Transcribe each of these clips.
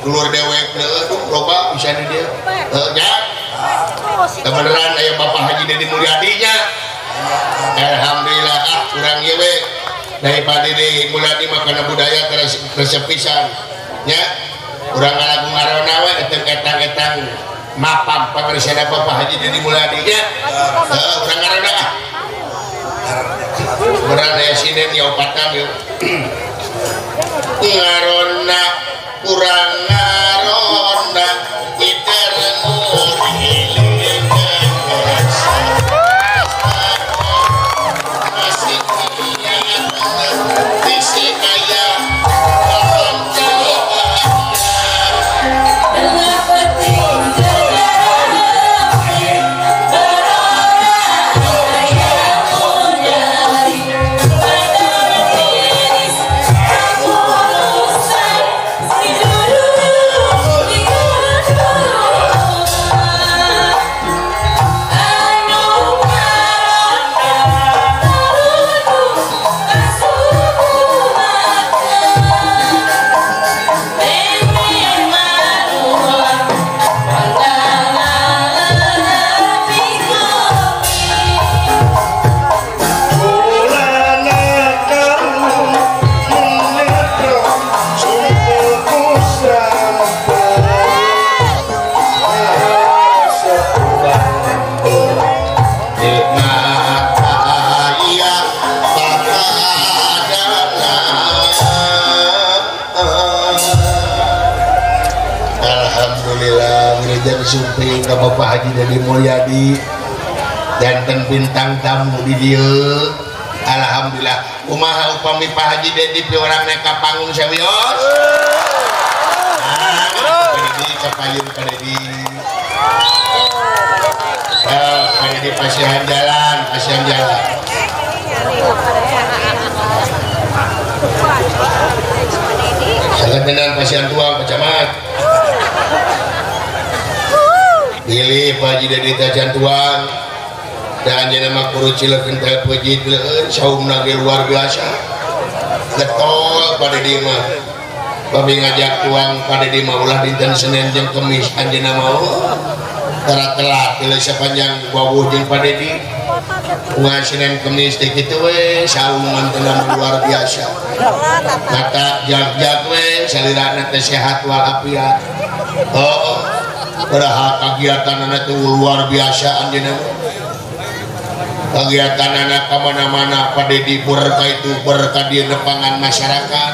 Dulur dewek aduh loba bisa di dieu. Nya. Kebeneran aya Bapak Haji Dedi Mulyadi nya. Alhamdulillah ah urang ieu we daripada Dedi Mulyadi mah kana budaya resep pisan nya. Urang ngalagu ngarona we etang-etang mapam pangarisana Bapak Haji Dedi Mulyadi nya. Heeh urang ngarona ah. Urang aya sinden ya opatan yeuh. Ngarona kurang ngarona iter sumping ke Bapak Haji Dedi Mulyadi janten bintang tamu di dieu. Alhamdulillah kumaha upami Pak Haji Dedi piwarang naik ka panggung sawios. Nah, Pak Dedi kapayun Pak Dedi. Pak Dedi pasihan jalan, pasihan jalan. Sagedenan pasihan tuang Pak Camat. Pilih Pak Haji Dedi tacan tuang dan anjeunna mah kurucil kental pejit leueun saumna ge luar biasa getol Pak Dedi mah babi ngajak tuang Pak Dedi mah ulah dinten Senin jeung Kemis anjeunna mah tara telat teu sapanjang wawuh jeung Pak Dedi unggal Senin Kemis teh kitu we saum mantena luar biasa mata jag-jag we salirana teh sehat walafiat. Oh padahal kegiatan anak itu luar biasa anjeunna. Kegiatan anak kemana-mana Pak Dedi berkah itu berkah di nepangan masyarakat.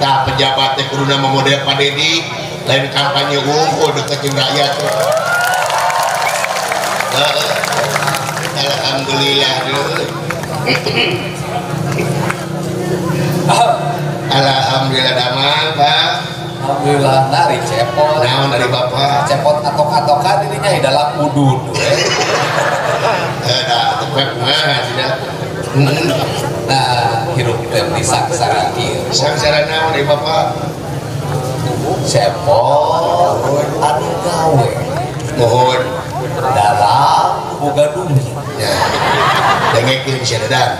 Tah pejabat teh kuduna memodel Pak Dedi lain kampanye unggul deketin rakyat. Alhamdulillah. Alhamdulillah damang Pak. Alhamdulillah nari cepot. Naon dari bapak? Cepot atok-atokan dirinya di dalam udud. Nah, tepek kumaha tidak. Nah, hirup teh di sangsara ieu. Sangsara naon dari bapak? Cepot anu gawe. Mohon dalam boga duit. Ya. Dengekeun sia dadang.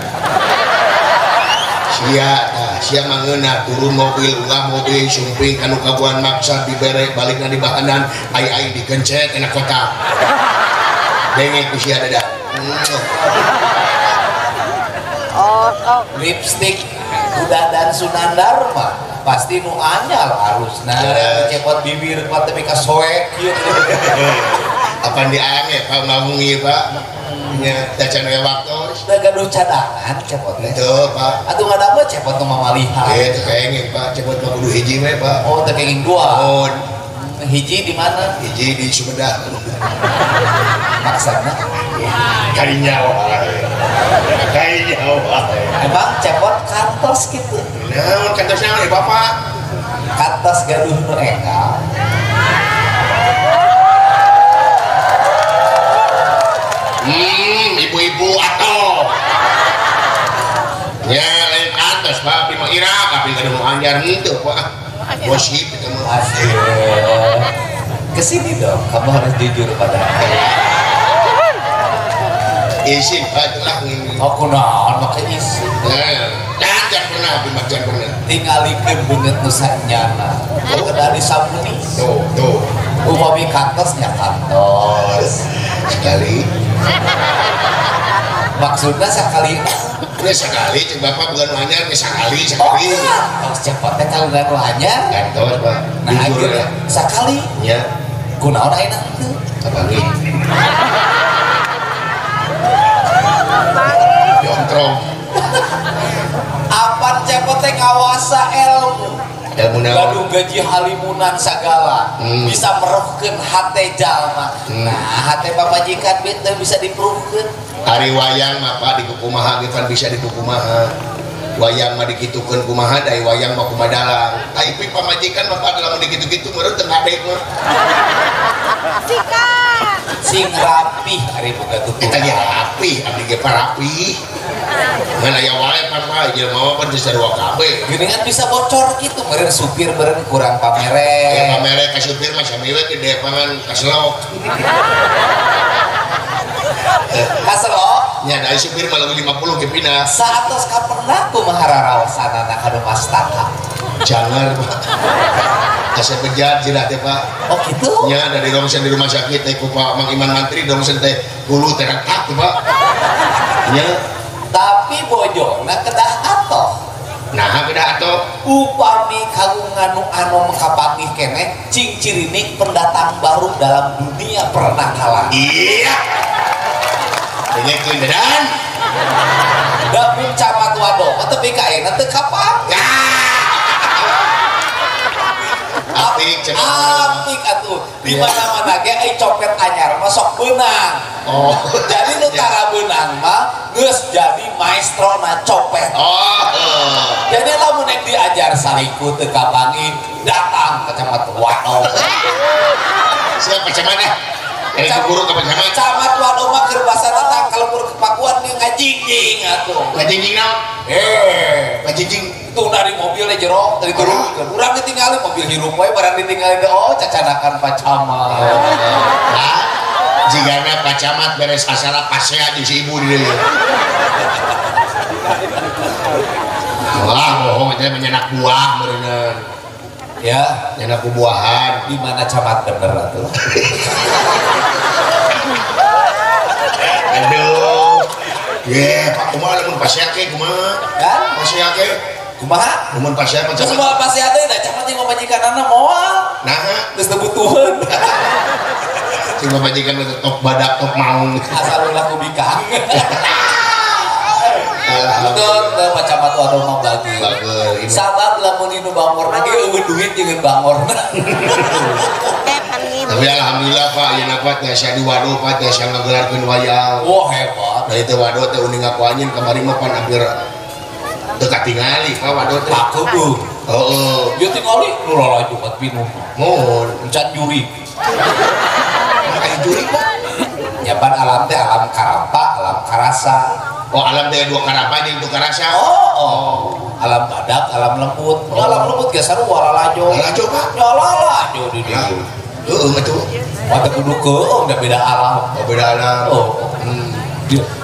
Sia sia mangeuna turun mobil ulah mobil sumping anu kabuan maksa dibere balikna di bahanan ai-ai dikencet enak kota. Denge ku sia dadah. Oh, lipstick Uda dan Sunandar mah pasti nu anyar harusna cepot bibir kuat tapi ka soek kieu. Apan diange Pak ngahungi Pak. Nya tacan we waktu. Da gaduh cadangan cepot teh. Teu Pak. Atuh ngadamel cepot nu mamalihan. Teu kenging Pak, cepot mah kudu hiji we Pak. Oh, teu kenging dua. Oh. Hiji di mana? Hiji di Sumedang. Maksudna? Kadinya wae. Kadinya wae. Emang cepot kantos kitu. Naon kantos naon Bapak? Kantos gaduh nu enggal. Ibu-ibu atau ya lain kantos Pak, di mah Irak tapi gaduh nu anyar henteu Pak. Gosip itu mah. Kesini dong, kamu harus jujur pada aku. Isin Pak lah. Aku naon make isin. Nah, jangan pernah pernah abdi mah can pernah. Tingalikeun beungeut nu sanyana. Kedah disabuni. Tuh, tuh. Upami kantos nya kantos. Sekali. Maksudna sakali. Ini sekali cek bapak bukan anyar, ini sekali, sekali. Oh, cepot teh kagungan nu anyar. Kantos, Pak. Nah, akhirnya sakali. Nya. Kunaon ayeuna teu? Kapanggih. Jontrong. Apan cepot teh ngawasa ilmu. Ilmu naon? Gaduh gaji halimunan sagala. Bisa meruhkeun hate jalma. Nah, hate pamajikan teu bisa diperuhkeun. Ari wayang mah Pak dikukumaha ge pan bisa dikukumaha. Wayang mah dikitukeun kumaha da wayang mah kumaha dalang. Tapi pamajikan mah Pak lamun dikitu-kitu meureun teu ngadeg mah. Sikat. Sing rapih ari boga tutur. Eta ge rapih, abdi ge rapih. Ngan aya wae pan mah jelema mah pan teu sarua kabeh. Geuningan bisa bocor kitu meureun supir meureun kurang pamere. Ya pamere ka supir mah sami we gede pangan kaselok. Kaselok? Nya da supir mah leuwih 50 ge pindah. Saatos kaperna kumaha raraosanana ka nu mastaka? Jangan Pak. Asa bejat jilah teh Pak. Oh gitu? Nya dari rongsen di rumah sakit teh ku Pak Mang Iman Mantri rongsen teh hulu teh retak tuh Pak. Nya tapi bojona kedah atoh. Nah kedah atoh. Upami kagungan nu anu makapanggih keneh cing cirining pendatang baru dalam dunia pernakalan. Iya. Dengekeun dan. Da mun camat wado mah tepi ka ayeuna teu kapanggih. Apik cenah. Apik atuh. Di mana-mana ge ai copet anyar mah sok beunang. Oh. Jadi nu tara beunang mah geus jadi maestrona copet. Oh. Jadi lamun nek diajar salingkuh teu kapanggih datang ke camat Wado. Siapa camat eh? Guru ke camat. Camat Wado mah keur basana tangkal lembur kepakuan ge ngajingjing atuh. Ngajingjing naon? Ngajingjing itu dari mobilnya jero dari turun. Urang ditinggalin mobil hirup wae barang ditinggalin oh cacanakan Pak Camat. Nah, jigana Pak Camat beres acara pasea di si ibu di dieu. Wah, bohong teh menyenak buah meureuneuh. Ya, nyenak buahan. Di mana camat bener atuh. Aduh. Ye, Pak kumaha lamun pasea ke kumaha? Kan? Pasea ke kumaha? Lamun pasea mah camat. Semua pasea teh da camat jeung pamajikanana moal. Nah, geus teu butuheun. Jeung pamajikan teh top badak top maung. Asal ulah ku bikang. Betul, Pak Camat Wado mah bagus. Sabab lamun dinu bangorna ge eueuh duit jeung bangorna. Tapi alhamdulillah Pak, ayeuna Pak tiasa di Wado Pak tiasa ngagelarkeun wayang. Wah hebat. Da itu Wado teh uning aku anjeun kamari mah pan hampir teu katingali Pak Wado teh. Pakeubeuh. Heeh. Ieu tingali nu lalajo mat pinuh. Mohon encan juri. Aya juri Pak. Ya pan alam teh alam karampa, alam karasa. Oh alam teh dua karampa jeung dua karasa. Oh, oh. Alam badak, alam lembut. Oh. Alam lembut ge sarua lalajo. Lalajo Pak. Ya lalajo di dieu. Heeh atuh. Mah teu kudu keung da beda alam. Oh beda alam. Oh.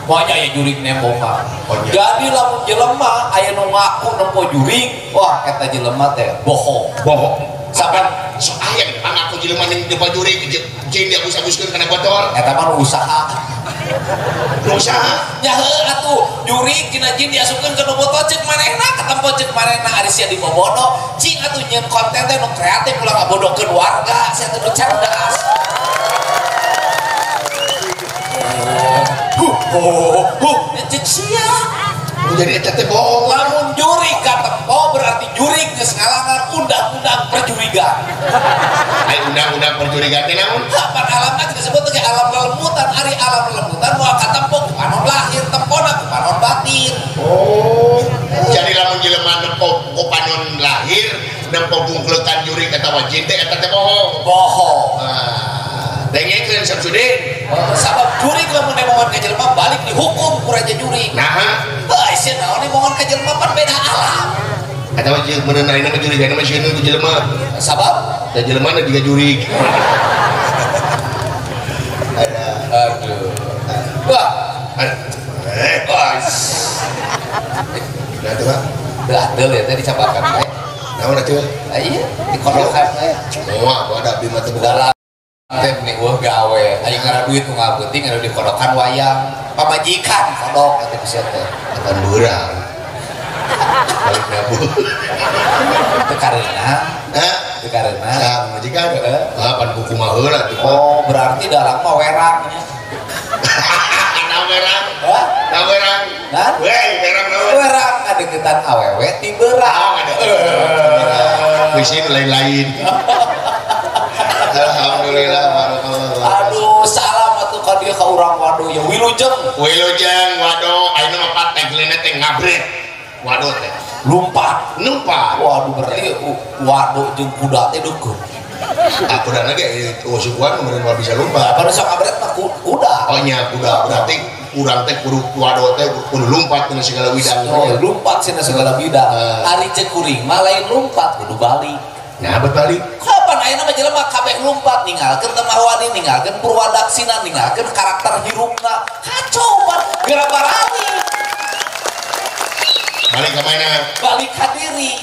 Banyak ya jurig nempo mah. Oh, iya. Jadi lamun jelema aya nu ngaku nempo jurig, wah eta jelema teh bohong. Bohong. Saban sok aya ngaku jelema nempo jurig jeung diabus-abuskeun kana botol. Eta mah nu usaha. Nu usaha? Nya heuh atuh, jurig dina jin diasupkeun kana botol ceuk manehna, katempo ceuk manehna ari sia dibobodo. Cing atuh nyeun konten teh nu kreatif ulah ngabodohkeun warga, sia teh nu cerdas. Cek sia. Jadi eta teh bohong. Lamun jurig katempo berarti jurig geus ngalangan undang-undang perjurigan. Ai undang-undang perjurigan teh naon? Pan alamna disebut teh alam lelemutan, ari alam lelemutan moal katempo ku panon lahir, tempona ku panon batin. Oh. Jadi lamun jelema nempo ku panon lahir, nempo bungklekan jurig atawa jin teh eta teh bohong. Bohong. Ah, dengekeun Samsudin. Sabab jurig lamun nemongan ka jelema balik dihukum ku raja jurig. Naha? Heuh sia naon nemongan ka jelema pan beda alam. Atawa jeung meunang ayeuna mah jurig ayeuna mah sieun ku jelema. Sabab da jelema na jiga jurig. Aduh. Wah. Wah. Nah tuh Pak. Teu adil ya teh dicabakan we. Naon atuh? Iya, dikodokan we. Moal ada abdi mah teu boga. Teh meni eueuh gawe, aya ngara duit nu ngabeuting anu dikodokan wayang. Pamajikan kodok atuh ku sia teh. Apan beurang. Balik nabung. Teu kareunang. Hah? Teu kareunang. Tah pamajikan heeh. Ah pan buku mah heula atuh. Oh, berarti dalang mah werang nya. Nah werang. Hah? Nah werang. Nah? Weh, werang naon? Werang ngadeukeutan awewe ti beurang. Oh, ngadeukeutan. Puisi lain-lain. Alhamdulillah barakallah. Aduh, salam atuh ka dieu ka urang Wado ya wilujeng. Wilujeng Wado, ayeuna mah pat tagline teh ngabret. Wado teh lumpat. Lumpat. Waduh berarti Wado jeung kuda teh deukeut. Ah kudana ge sukuan meureun moal bisa lumpat. Baru sok ngabret mah kuda. Oh nya kuda berarti urang teh kudu Wado teh kudu lumpat dina segala bidang. Oh, lumpat sina segala bidang. Ari ceuk kuring mah lain lumpat kudu balik. Nah, bet balik. Kapan ayeuna mah jelema kabeh lumpat ninggalkeun teu wani ninggalkeun purwadaksina ninggalkeun karakter hirupna. Kacau pan geura barali. Balik ka mana? Balik ka diri.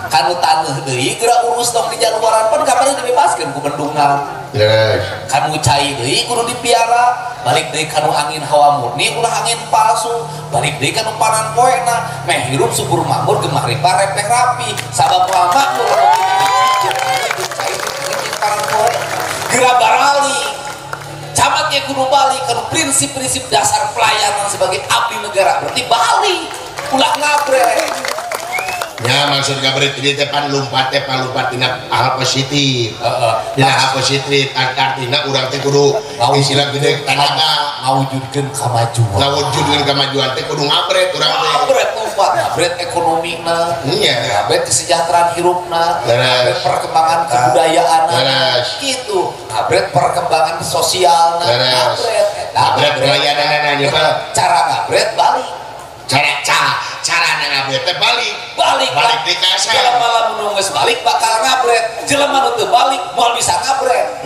Kanu taneuh deui geura urus tong di jaluaran pan kamari dibebaskeun ku bendungan. Yes. Kanu cai deui kudu dipiara, balik deui kanu angin hawa murni ulah angin palsu, balik deui kanu panan poena, meh hirup subur makmur gemah ripah repeh rapi, sabab moal makmur lamun cai jeung panan poe. Geura barali. Camat ge kudu balik kanu prinsip-prinsip dasar pelayanan sebagai abdi negara, berarti balik ulah ngabrek. Ya maksud ngabret ieu teh pan lumpat teh pan lumpat dina hal positif. Heeh. Dina hal positif artina urang teh kudu istilah gede tanaga ngawujudkeun kamajuan. Ngawujudkeun kamajuan teh kudu ngabret urang teh. Ngabret lumpat, ngabret ekonomina. Nya. Ngabret kesejahteraan hirupna, ngabret perkembangan kebudayaanna. Kitu. Ngabret perkembangan sosialna, ngabret. Ngabret pelayananna nya Pak. Cara ngabret balik. Cara ngabret teh balik. Balik di kasar. Jelema lamun geus balik bakal ngabret. Jelema nu teu balik moal bisa ngabret.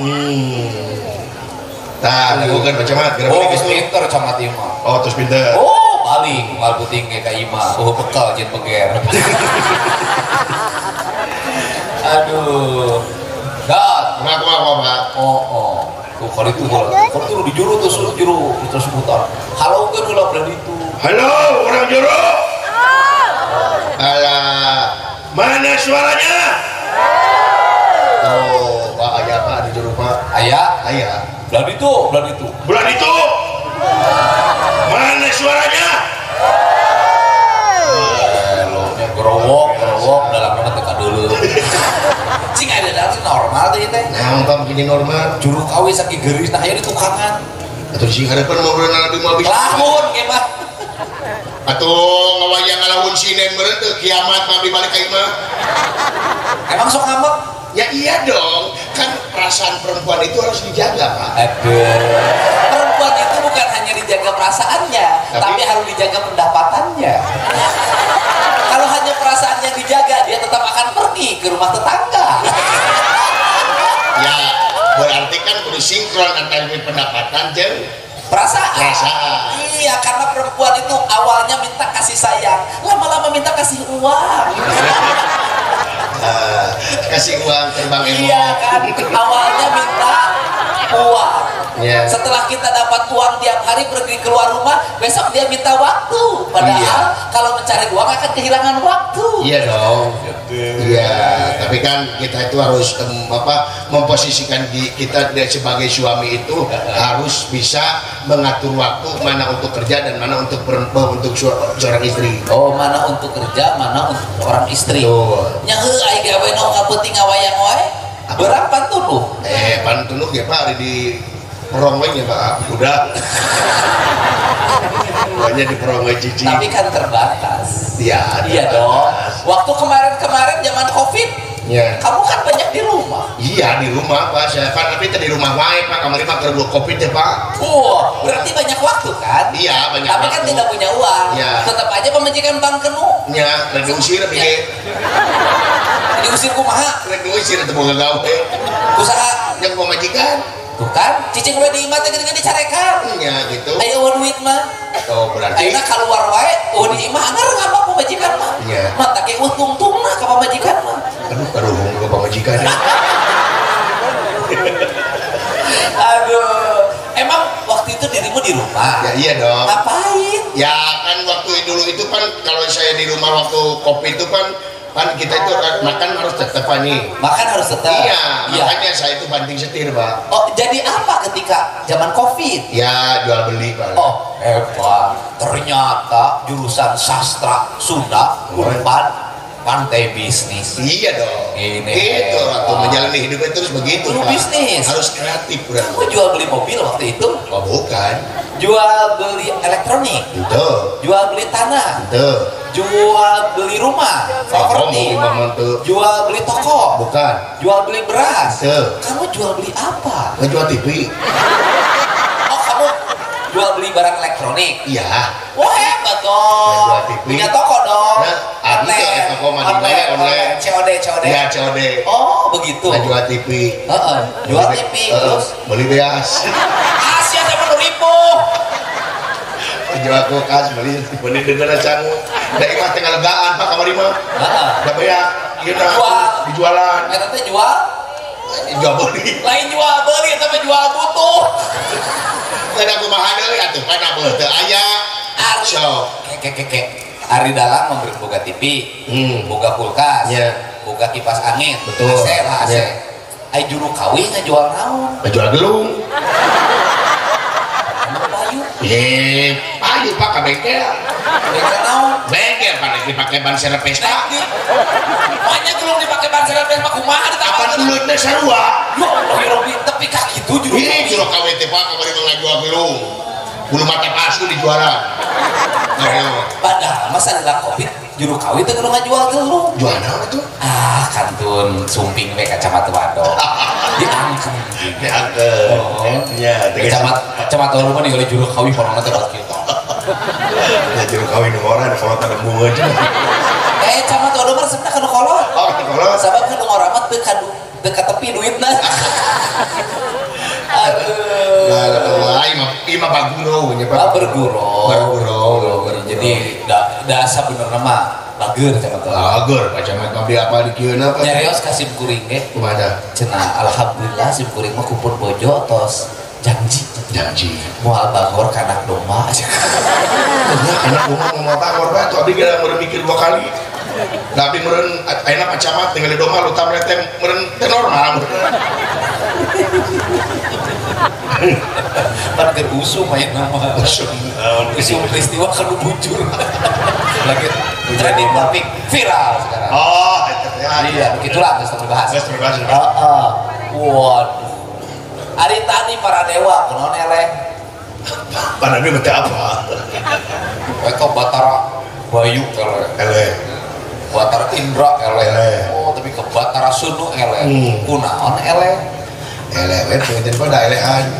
Tah, bukan Pak Camat, geura balik. Oh, geus pinter Camat ieu mah. Oh, terus pinter. Oh, balik moal puting ge ka imah. Oh, bekal jeung beger. Aduh. Dah, kumaha Pak? Oh, oh. Tuh kali itu heula. Kali itu di juru tuh juru terus putar. Halo keun heula belah ditu. Halo, orang juru. Alah, mana suaranya? Oh, Pak aya Pak di juru Pak. Aya? Aya. Belah ditu, belah ditu. Belah ditu. Mana suaranya? Halo, gerowok, gerowok dalam nama teu kadeuleu. Cing aya dalam normal teh teh. Naon Pak begini normal? Juru kawe saking geuris nah aya di tukangan. Atuh sing harapan mau berenang lebih mau bisa. Lamun ge mah. Atuh ngawayang ngalamun sinen meureun teu kiamat mah balik ka imah. Emang sok ngambek? Ya iya dong, kan perasaan perempuan itu harus dijaga, Pak. Aduh. Perempuan itu bukan hanya dijaga perasaannya, tapi harus dijaga pendapatannya. Kalau hanya perasaannya dijaga, dia tetap akan pergi ke rumah tetangga. Ya, berarti kan kudu sinkron antara pendapatan jeung perasaan. Perasaan. Iya, karena perempuan itu awalnya minta kasih sayang, lama-lama minta kasih uang. Kasih uang terbang emo. Iya kan, awalnya minta uang. Yeah. Setelah kita dapat uang tiap hari pergi keluar rumah, besok dia minta waktu. Padahal iya, kalau mencari uang akan kehilangan waktu. Iya dong. Iya, tapi kan kita itu harus memposisikan kita sebagai suami itu harus bisa mengatur waktu mana untuk kerja dan mana untuk untuk seorang istri. Oh, mana untuk kerja, mana untuk orang istri. Nya heuh ai gawe nu kapeuting ngawayang wae. Berang pantunuh. Pantunuh ya Pak, hari di perong ya Pak, udah. Banyak di perong cici. Tapi kan terbatas. Iya, iya dong. Waktu kemarin-kemarin zaman Covid, ya, kamu kan banyak di rumah. Iya, di rumah Pak. Saya Pak, tapi di rumah wae Pak. Kemarin Pak keur Covid ya Pak. Oh, berarti banyak waktu kan? Iya, banyak. Tapi waktu kan tidak punya uang. Ya. Tetap aja pemajikan bank kenu. Iya, rek diusir piye. Diusir kumaha? Rek diusir teu boga gawe. Usaha yang pemajikan. Tuh kan, cicing we di imah teh geuningan dicarekan. Iya gitu. Ayo eueuh duit mah. Oh, berarti ayeuna kaluar wae oh di imah anger ngambek pamajikan mah. Iya. Mata ge tungtungna ka pamajikan mah. Aduh, karuhung ka pamajikan. Aduh, emang waktu itu dirimu di rumah? Ya iya dong. Ngapain? Ya kan waktu dulu itu kan kalau saya di rumah waktu kopi itu kan kita itu makan harus tetap nih. Makan harus tetap. Iya, makanya saya itu banting setir, Pak. Oh, jadi apa ketika zaman Covid? Ya, jual beli, Pak. Oh, hebat. Ternyata jurusan sastra Sunda, Unpad, pantai bisnis. Iya dong. Ini itu waktu menjalani hidup itu terus begitu, Pak. Bisnis. Harus kreatif, bro. Kamu jual beli mobil waktu itu? Oh, bukan. Jual beli elektronik. Itu. Jual beli tanah. Itu. Jual beli rumah, properti. Jual beli toko. Bukan. Jual beli beras. Itu. Kamu jual beli apa? Ngejual TV. Oh, kamu jual beli barang elektronik? Iya. Wah, hebat dong. Jual TV. Punya toko dong. Nah, online, toko online, online. COD, COD. Iya, COD. Oh, begitu. Nah, jual TV. Heeh. Jual TV terus beli beas. Asia sama ribu. Jual kulkas, beli dengan cangu. Da imah teh ngalegaan Pak kamari mah. Heeh. Da beak, ieu dijualan. Eta teh jual? Jual beli. Lain jual beli tapi jual butuh. Ada kumaha deui atuh kana beuh teu aya. Sok. Keke. Ari dalang memberi boga TV, boga kulkas, boga kipas angin, betul. AC lah AC. Ai juru kawin ngajual naon? Ngajual gelung. Emang payu? Ye, payu Pak ka bengkel. Bengkel naon? Bengkel pan dipake ban serep pesta. Banyak gelung dipake ban serep pesta kumaha ditambah kapan dulutna sarua? Ya Allah ya Rabbi, tapi ka kitu juru kawin. Juru kawin teh Pak kamari ngajual gelung. Bulu mata palsu dijualan. Padahal masa adalah Covid juru kawin teh kudu ngajual gelung. Jual naon atuh? Ah, kantun sumping we kacamata wado. Diangkeun. Diangkeun. Nya, kacamata wado mah ningali juru kawin porona teh bat kitu. Ya juru kawin nu ora kolot ada bunga. Eh, camat wado mah resepna kana kolot. Oh, kolot. Sabab kana ngora mah teu ka tepi duitna. Aduh. Lah, imah baguro nya Pak. Berguro. Berguro. Jadi da sabenerna mah bager camat. Bager, Pak camat mah beli apa di kieu na Pak. Nyarios ka sim kuring ge. Kumaha? Cenah alhamdulillah sim kuring mah kumpul bojo tos janji. Janji. Moal bagor ka anak domba. Nya anak domba moal bagor Pak, tuh abdi geus meureun mikir dua kali. Da abdi meureun ayeuna Pak Camat ningali domba lu tamret teh meureun teh normal. Pan keur usum aya nama. Usum. Usum peristiwa kanu bujur. Lagi trending topik viral sekarang. Oh, eta teh. Iya, begitulah geus dibahas. Geus dibahas. Heeh. Waduh. Ari tadi para dewa kunaon eleh? Panami mah teu apa. Eta Batara Bayu eleh. Eleh. Batara Indra eleh. Oh, tapi ke Batara Sunu eleh. Kunaon eleh? Eleh we punten pada elehan.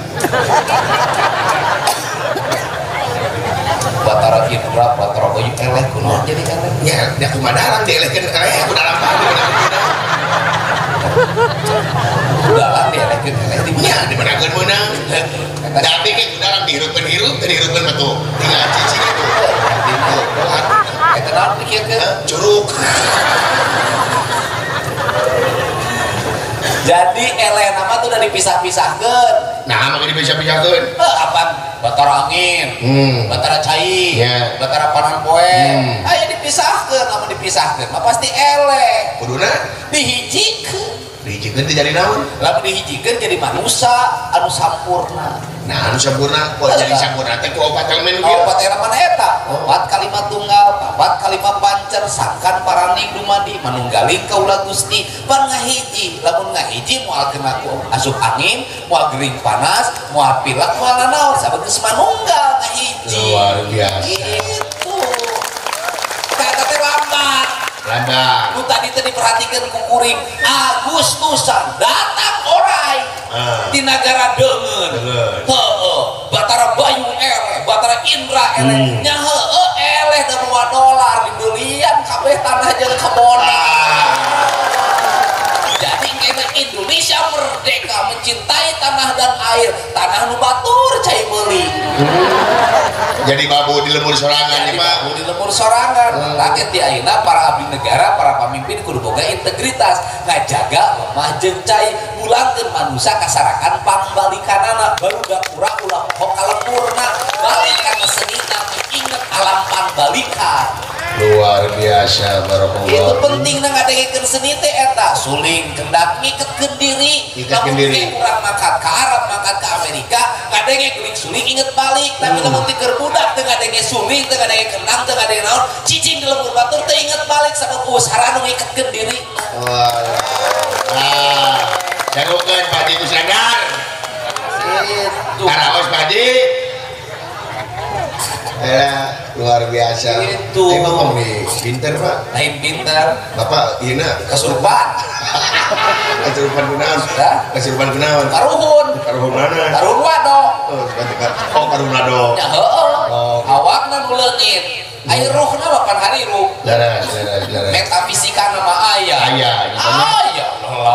Batara Indra, Batara Bayu eleh kunaon jadi eleh? Nya, nya kumaha dalang dielehkeun eleh ku dalang mah. Dalang dielehkeun eleh di nya dimenangkeun meunang. Tapi ke dalang dihirupkeun hirup, teu dihirupkeun mah tuh. Tinggal cicing itu. Eta naon pikirkeun? Curug. Jadi eleh nama tuh udah dipisah-pisahkeun. Nah, makanya dipisah-pisahkeun. Apaan? Batara angin, Batara cai, yeah. Batara panon poe. Ayo dipisahkeun, lamun dipisahkeun mah pasti eleh. Kuduna dihijikeun. Dihijikeun teh jadi naon? Lamun dihijikeun jadi manusia anu sampurna. Nah, anu sampurna, kok jadi sampurna teh ku opat elemen kieu. Opat elemen eta, opat kalimat tunggal, papat kalimat pancer, sangkan paraning dumadi, manunggaling kaula Gusti, pan ngahiji. Lamun ngahiji moal kena ku asup angin, moal gering panas, moal pilek, moal nanaon, sabab geus manunggal ngahiji. Luar biasa. Gitu. Eta teh lambat. Lambat. Nu tadi teh diperhatikeun ku kuring, Agustusan datang orai. Di nagara deungeun. Heueuh, Batara Bayu eleh, Batara Indra eleh. Nya heueuh eleh da moal dolar dibelian kabeh tanah jeung kebon. Jadi kena Indonesia merdeka mencintai tanah dan air, tanah nu batur cai meuli. Jadi babu di lembur sorangan ya Pak. Babu di lembur sorangan. Rakyat di ayeuna para abdi negara, para pamimpin kudu boga integritas, ngajaga lemah jeung cai, mulangkeun manusia kasarakan pangbalikanana, barudak urang ulah poho ka lemburna, balik kana senina, inget alam pangbalikan. Luar biasa barokallah. Itu penting na ngadengikeun seni teh eta suling kendang ngiketkeun diri. Lamun urang mangkat ka Arab, mangkat ka Amerika, ngadenge gelik suling inget balik. Tapi lamun ti keur budak teu ngadenge suling, teu ngadenge kendang, teu ngadenge naon, cicing di lembur batur teu inget balik sabab usahana nu ngiketkeun diri. Wah. Nah, jagokeun Pak Haji Kusnandar. Itu. Karaos Pak Haji. Luar biasa. Itu. Bapak nih, pinter Pak. Lain pinter. Bapak, iya kesurupan. Kesurupan kunaon? Kesurupan kunaon? Karuhun. Karuhun mana? Karuhun wado. Oh, karuhun wado. Ya heeh. Awakna nu leungit. Ai ruhna mah pan harirup. Leres, leres, leres. Metafisika nama aya. Aya. Aya.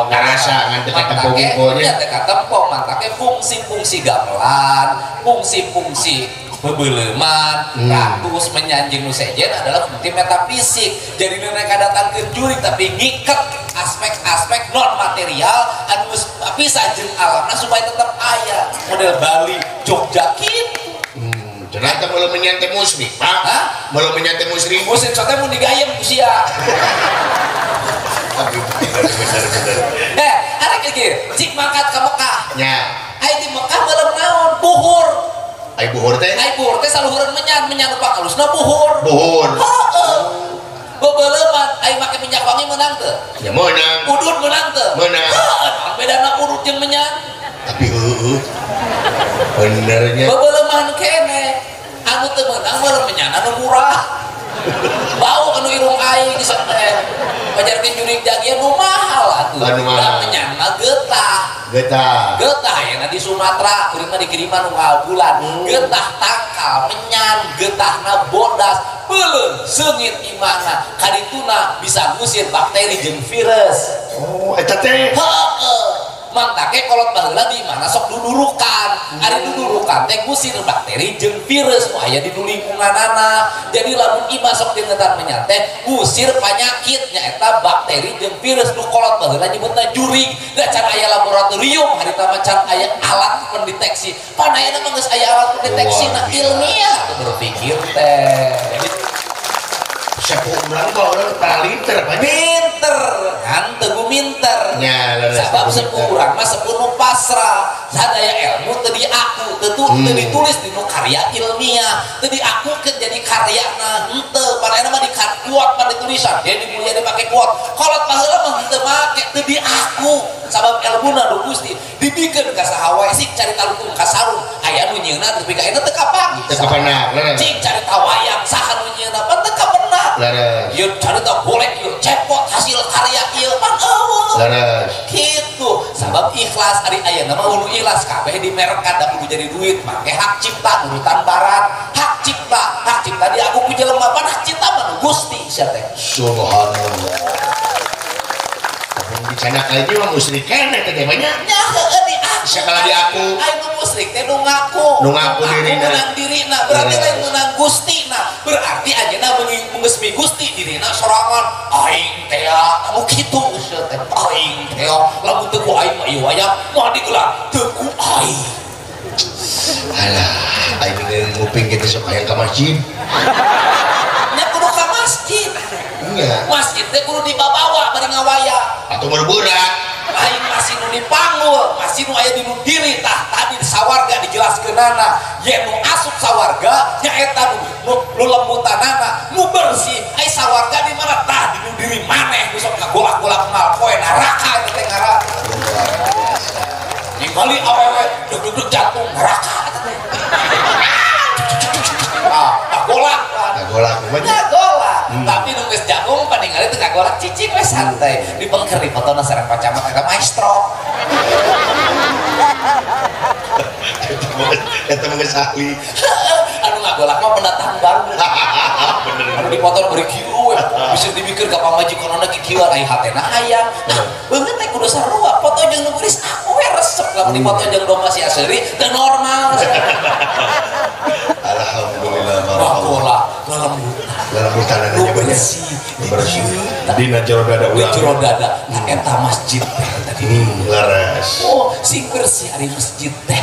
Karasa ngan teu katempo nya. Teu katempo, mantake fungsi-fungsi gamelan, fungsi-fungsi bebeleuman, ratus menyanjing nu sejen adalah fungsi metafisik. Jadi nu mereka datang ke jurik tapi ngiket aspek-aspek non material anu geus pisah jeung alamna supaya tetap aya. Model Bali, Jogja kitu. Ternyata belum menyante musrik, Pak. Hah? Belum menyante musrik. Musrik sote mun digayem ku sia. Tapi bener-bener. Arek kieu, cik mangkat ka Mekah. Nya. Ai di Mekah beuleum naon? Buhur. Ai buhur teh? Ai buhur teh saluhureun menyan, menyan nu pakalusna buhur. Buhur. Heeh. Bebeleuman ai make minyak wangi meunang teu? Ya meunang. Udud meunang teu? Meunang. Heeh, bedana udud jeung menyan. Tapi heueuh. Benernya. Bebeleuman kene anu teu meunang beuleum menyan anu murah. Bau anu irung aing di teh. Pajarkeun jurig jagian nu mahal atuh. Anu mahal. Menyan mah getah. Getah. Getah ya di Sumatera, kuring mah dikiriman nu bulan. Getah tangkal menyan, getahna bodas, beuleum seungit imahna. Kadituna bisa ngusir bakteri jeung virus. Oh, eta teh. Heeh. Mantake kolot baheula di mana sok dudurukan. Ari dudurukan teh ngusir bakteri jeung virus nu aya di lingkunganana. Jadi lamun imah sok dingetan menyan teh ngusir panyakit nyaeta bakteri jeung virus nu kolot baheula nyebutna jurig. Da can aya laboratorium harita mah can aya alat pendeteksi. Pan ayeuna mah geus aya alat pendeteksi na ilmiah teu berpikir teh. Jadi sepuh urang mah urang palinter Pak. Pinter, kan teu guminter. Sabab sepuh urang mah sepuh nu pasrah. Sadaya ilmu teu diaku, teu ditulis di nu karya ilmiah, teu diakukeun jadi karyana henteu. Pan ayeuna mah dikuat pan ditulisan, dia dimulia dipake kuat. Kolot baheula mah henteu make, teu diaku. Sabab ilmuna nu Gusti dibikeun ka saha wae sik carita lutung ka sarung aya nu nyieunna tapi ka eta teu kapanggih. Teu kapenak, leres. Cik carita wayang saha nu nyieunna pan teu kapenak. Leres. Ieu carita golek ieu cepot hasil karya ieu pan eueuh. Leres. Kitu sabab ikhlas ari ayeuna mah ulu ikhlas kabeh dimerekan da kudu jadi duit make hak cipta urutan barat, hak cipta diaku ku jelema pan hak cipta mah nu Gusti sia teh. Subhanallah. Dicana kali ini mah musyrik keneh teh banyak. Nya heueuh diaku. Sakala diaku. Ai nu musyrik teh nu ngaku. Nu ngaku dirina. Menang dirina berarti lain menang Gustina. Berarti anjeunna mengesmi Gusti dirina sorangan aing teh anu kitu sia teh. Aing teh lamun teu ku aing mah ieu wayang moal digelar teu ku aing. Alah, aing nguping kitu sok hayang ka masjid. Nya kudu ka masjid. Nya. Masjid teh kudu dibabawa bari ngawayang. Atau berburak. Lain masih nu dipanggul, masih nu aya di nu diri tah tadi sawarga dijelaskeunana. Yen nu asup sawarga nyaeta nu lembutanana, nu bersih. Ai sawarga di mana tah di nu diri maneh nu sok ngagolak-golak mal poe neraka eta teh ngaran. Ningali awewe deg-deg jantung neraka eta teh. Ah, golak. Golak golak. Tapi nu geus jagung paningali teu kagolak cicing we santai. Dipengker dipotona sareng pacamat eta maestro. Eta mah geus ahli. Anu ngagolak mah pendatang baru. Bener. Anu dipoton bari kieu we. Bisa dibikeun ka pamajikanna kikieuan ai hatena hayang. Nah, beungeut teh kudu sarua foto jeung nu geulis aku we resep lamun dipoto jeung domba si Aseuri teu normal. Alhamdulillah. Dina jero dada urang. Di jero dada. Nah eta masjid teh tadi. Leres. Oh, sing bersih ari masjid teh.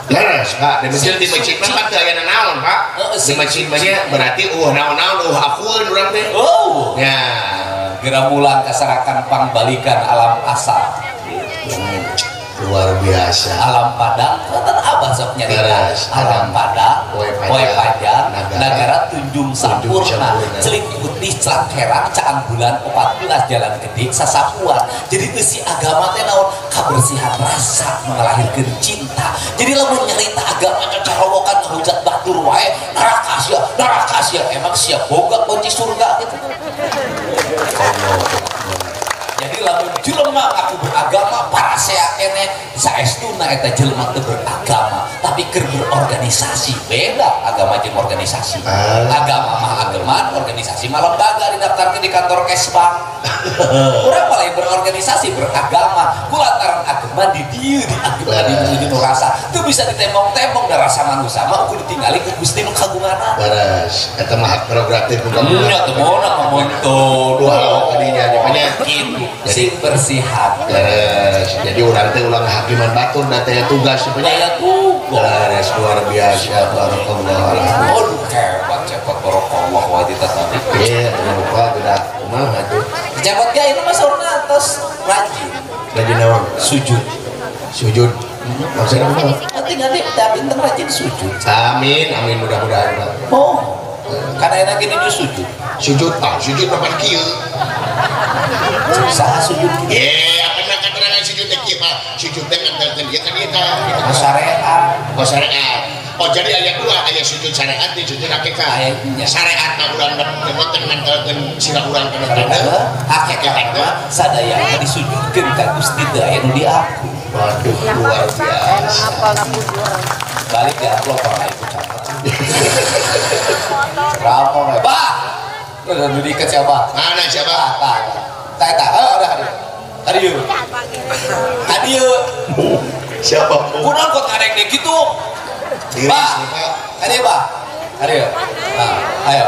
Leres, Pak. Di masjid di masjid mah teu aya naon, Pak. Di masjid mah berarti naon-naon akueun urang teh. Oh. Ya, geura mulang kasarakan pangbalikan alam asal. Luar biasa. Alam padang, kan abah sok nyarita. Alam padang, poe panjang, nagara tunjung sampurna, celik putih celak herang, caang bulan 14 jalan gede sasapuan. Jadi eusi agama teh naon? Kabersihan rasa mengalahirkeun cinta. Jadi lamun nyarita agama cocorowokan ngahujat batur wae, neraka sia, emang sia boga kunci surga gitu. Jadi lamun jelema aku beragama parasea keneh saestuna eta jelema teu beragama tapi keur berorganisasi. Beda agama jeung organisasi. Agama mah ageman, organisasi mah lembaga didaftarkeun di kantor Kesbang. Urang mah lain berorganisasi beragama, kulantaran agama di dieu di agama di dieu nu rasa teu bisa ditembong-tembong da rasa manusia mah ukur ditingali ku Gusti nu kagunganan. Leres, eta mah hak prerogatif ku kagungan. Nya teu meunang ngamontun. Dua kadinya nya kitu. Sing bersihan. Leres, jadi urang teh ulah ngahakiman batur da teh tugas aya tugas. Leres luar biasa barakallah. Aduh hebat cepot barakallah wajita tadi. Iya, lupa geura kumaha tuh. Cepot ge ayeuna mah saurna tos rajin. Rajin naon? Sujud. Sujud. Maksudna kumaha? Nanti pinten rajin sujud. Amin, amin mudah-mudahan. Oh. Karena enak gini sujud. Sujud ah, sujud papan kieu. Saha sujud kieu? Ye, apa nak keterangan sujud teh kieu, Pak? Sujud teh ngantelkeun ieu kan ieu tah. Oh, syariat. Oh, syariat. Oh, jadi aya dua, aya sujud syariat jeung sujud hakikat. Syariat mah urang teh ngantelkeun sirah urang kana tanda. Hakikat mah sadayana disujudkeun ka Gusti teu aya nu diaku. Waduh, luar biasa. Balik di amplop orang itu catat. Ramon, bah, udah diikat siapa? Mana siapa? Tak, tak, tak, udah hadir. Hadir, hadir. Siapa? Kurang kok ngadek deh gitu. Bah, hadir bah, hadir. Nah, ayo.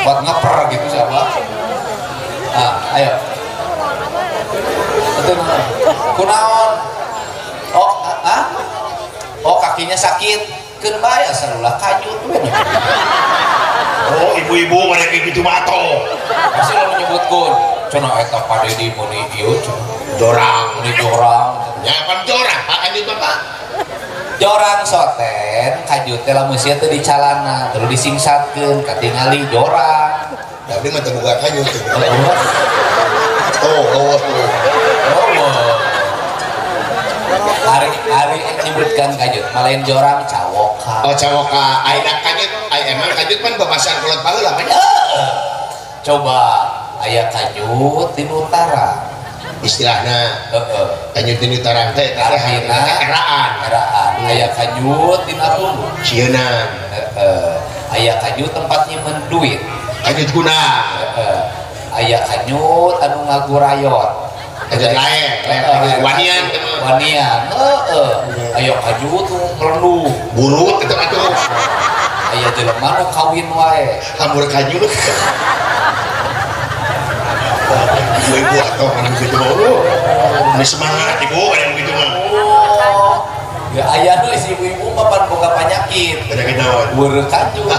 Buat ngeper gitu siapa? Nah, ayo. Betul. Kunaon? Oh, ah? Oh, kakinya sakit. Keun bae salulah kanyut we. Oh, ibu-ibu mereka gitu mah atoh. Pasti lo menyebutkeun cenah eta Pak Dedi meuni ieu cenah. Jorang, meuni jorang. Ya pan jorang, Pak kanyut Bapak. Jorang soten kanyut teh lamun sia teh dicalana, terus disingsatkeun katingali jorang. Da abdi mah teu boga kanyut tuh. Oh, oh, oh. Oh. Ari nyebutkan kanyut, malain jorang cawoka. Oh cawoka, ayeuna kanyut, emang kanyut pan babasan kolot baheula kan? Coba aya kanyut di utara. Istilahna heeh. Kanyut di utara teh artina eraan. Eraan. Aya kanyut di Natunu. Cieuna. Heeh. Aya kanyut tempat nyimpen duit. Kanyut guna. Heeh. Aya kanyut anu ngagurayot. Kanyut lain, wanian, wanian, heeh, ayo kanyut merenung, burut itu atuh, aya jelema nu kawin wae, hambur kanyut, ibu-ibu atau kan begitu mah, ini semangat ibu ada yang begitu mah, ya aya nu si ibu-ibu papan boga penyakit, penyakit naon, weureuh kanyut,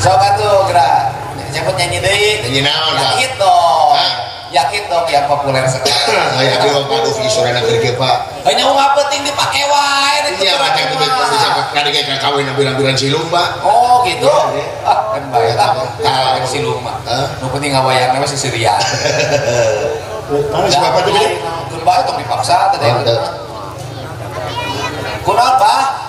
sok atuh gerak cepet nyanyi deui. Nyanyi naon? Yakin dong. Yakin dong yang populer sekarang. Aya abdi mah paduh isurana keur kieu Pak. Hanya mah penting dipake wae. Iya macam itu bisa kadang ka kawin ambil-ambilan silung Pak. Oh gitu. Ah kan bae lah. Kawin silung mah. Nu penting ngawayangna mah sisirian. Mana si bapak teh? Keun bae tong dipaksa teh. Kunaon Pak?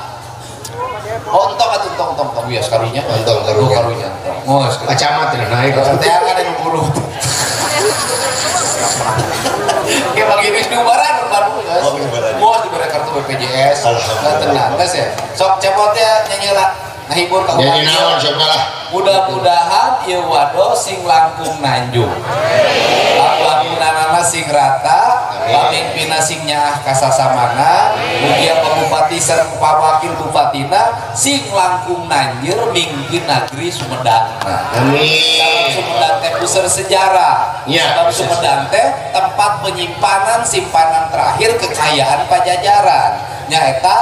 Oh, entong atuh entong entong entong bias karunya. Entong karunya. Karunya entong. Ngos. Camat teh naik. Teh kan anu burut. Kayak bagi geus diubaran baru geus. Oh, diubaran. Ngos dibere kartu BPJS. Alhamdulillah. Tenang geus ya. Sok cepot ya nyanyi lah. Ngahibur ka urang. Nyanyi naon sok lah. Mudah-mudahan ieu wado sing langkung nanjung. Laku-lakunanana sing rata, pamimpinna sing nyaah kasasamana, mugia Pak Bupati sareng Pak Wakil Bupatina sing langkung nanjeur mingkin negeri Sumedangna. Amin. Sabab Sumedang teh puseur sejarah. Ya, sabab Sumedang teh tempat penyimpanan simpanan terakhir kekayaan Pajajaran. Nyaeta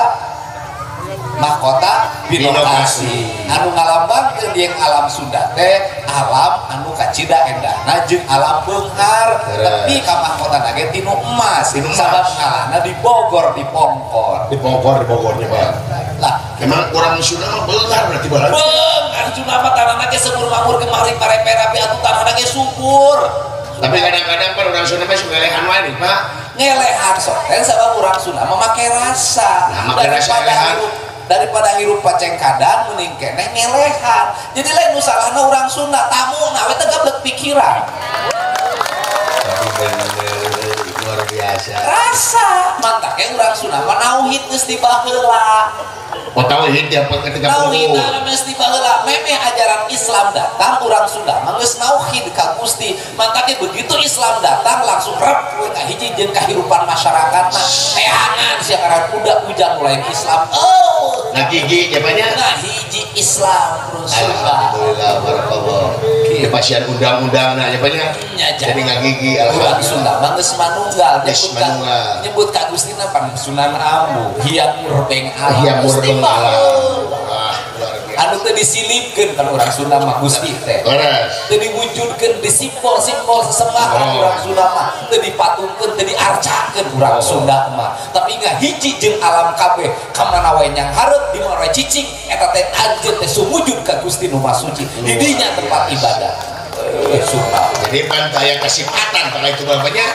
mahkota Binokasi anu ngalambangkeun jeung alam Sunda teh alam anu kacida endahna jeung alam beunghar tapi ka mahkotana ge tinu emas sabab ngalahna di Bogor di Pongkor di Bogor di Bogornya Pak lah emang urang Sunda mah beunghar berarti baheula beunghar Sunda mah tanahna ge subur makmur kemari parepe rapi atuh tanahna ge subur tapi kadang-kadang pan urang Sunda mah suka ngelehan wae nih Pak ngelehan sok teh sabab urang Sunda mah make rasa nah, make rasa ngelehan daripada hirup pacengkadan mending keneh ngelehan jadi lain nu salahna urang Sunda tamu na we teh gablek pikiran tapi bener luar biasa rasa mantake urang Sunda mah nauhid geus dibaheula oh tauhid ya ketika tauhid geus dibaheula memeh ajaran Islam datang urang Sunda mah geus nauhid ka Gusti mantake begitu Islam datang langsung rep we ka hiji jeung kahirupan masyarakat mah teangan sia ngaran udah ujang lain Islam oh nah gigi japanya nah hiji Islam terus alhamdulillah barakallah di pasian undang-undang nah japanya jadi ngagigi alhamdulillah Sunda mah geus manunggal nyebut ka Gustina pan Sunan Ambu Hyang Murbeng Alam Hyang Murbeng Alam anu teu disilipkeun kan urang Sunda mah Gusti teh teu diwujudkeun di simbol-simbol sesembahan urang Sunda mah teu dipatungkeun teu diarcakeun urang Sunda mah tapi ngahiji jeung alam kabeh ka mana wae nyang hareup di mana wae cicing eta teh anjeun teh sumujud ka Gusti nu Maha Suci di dinya tempat ibadah Sunda jadi pan aya kasipatan kalau itu bapaknya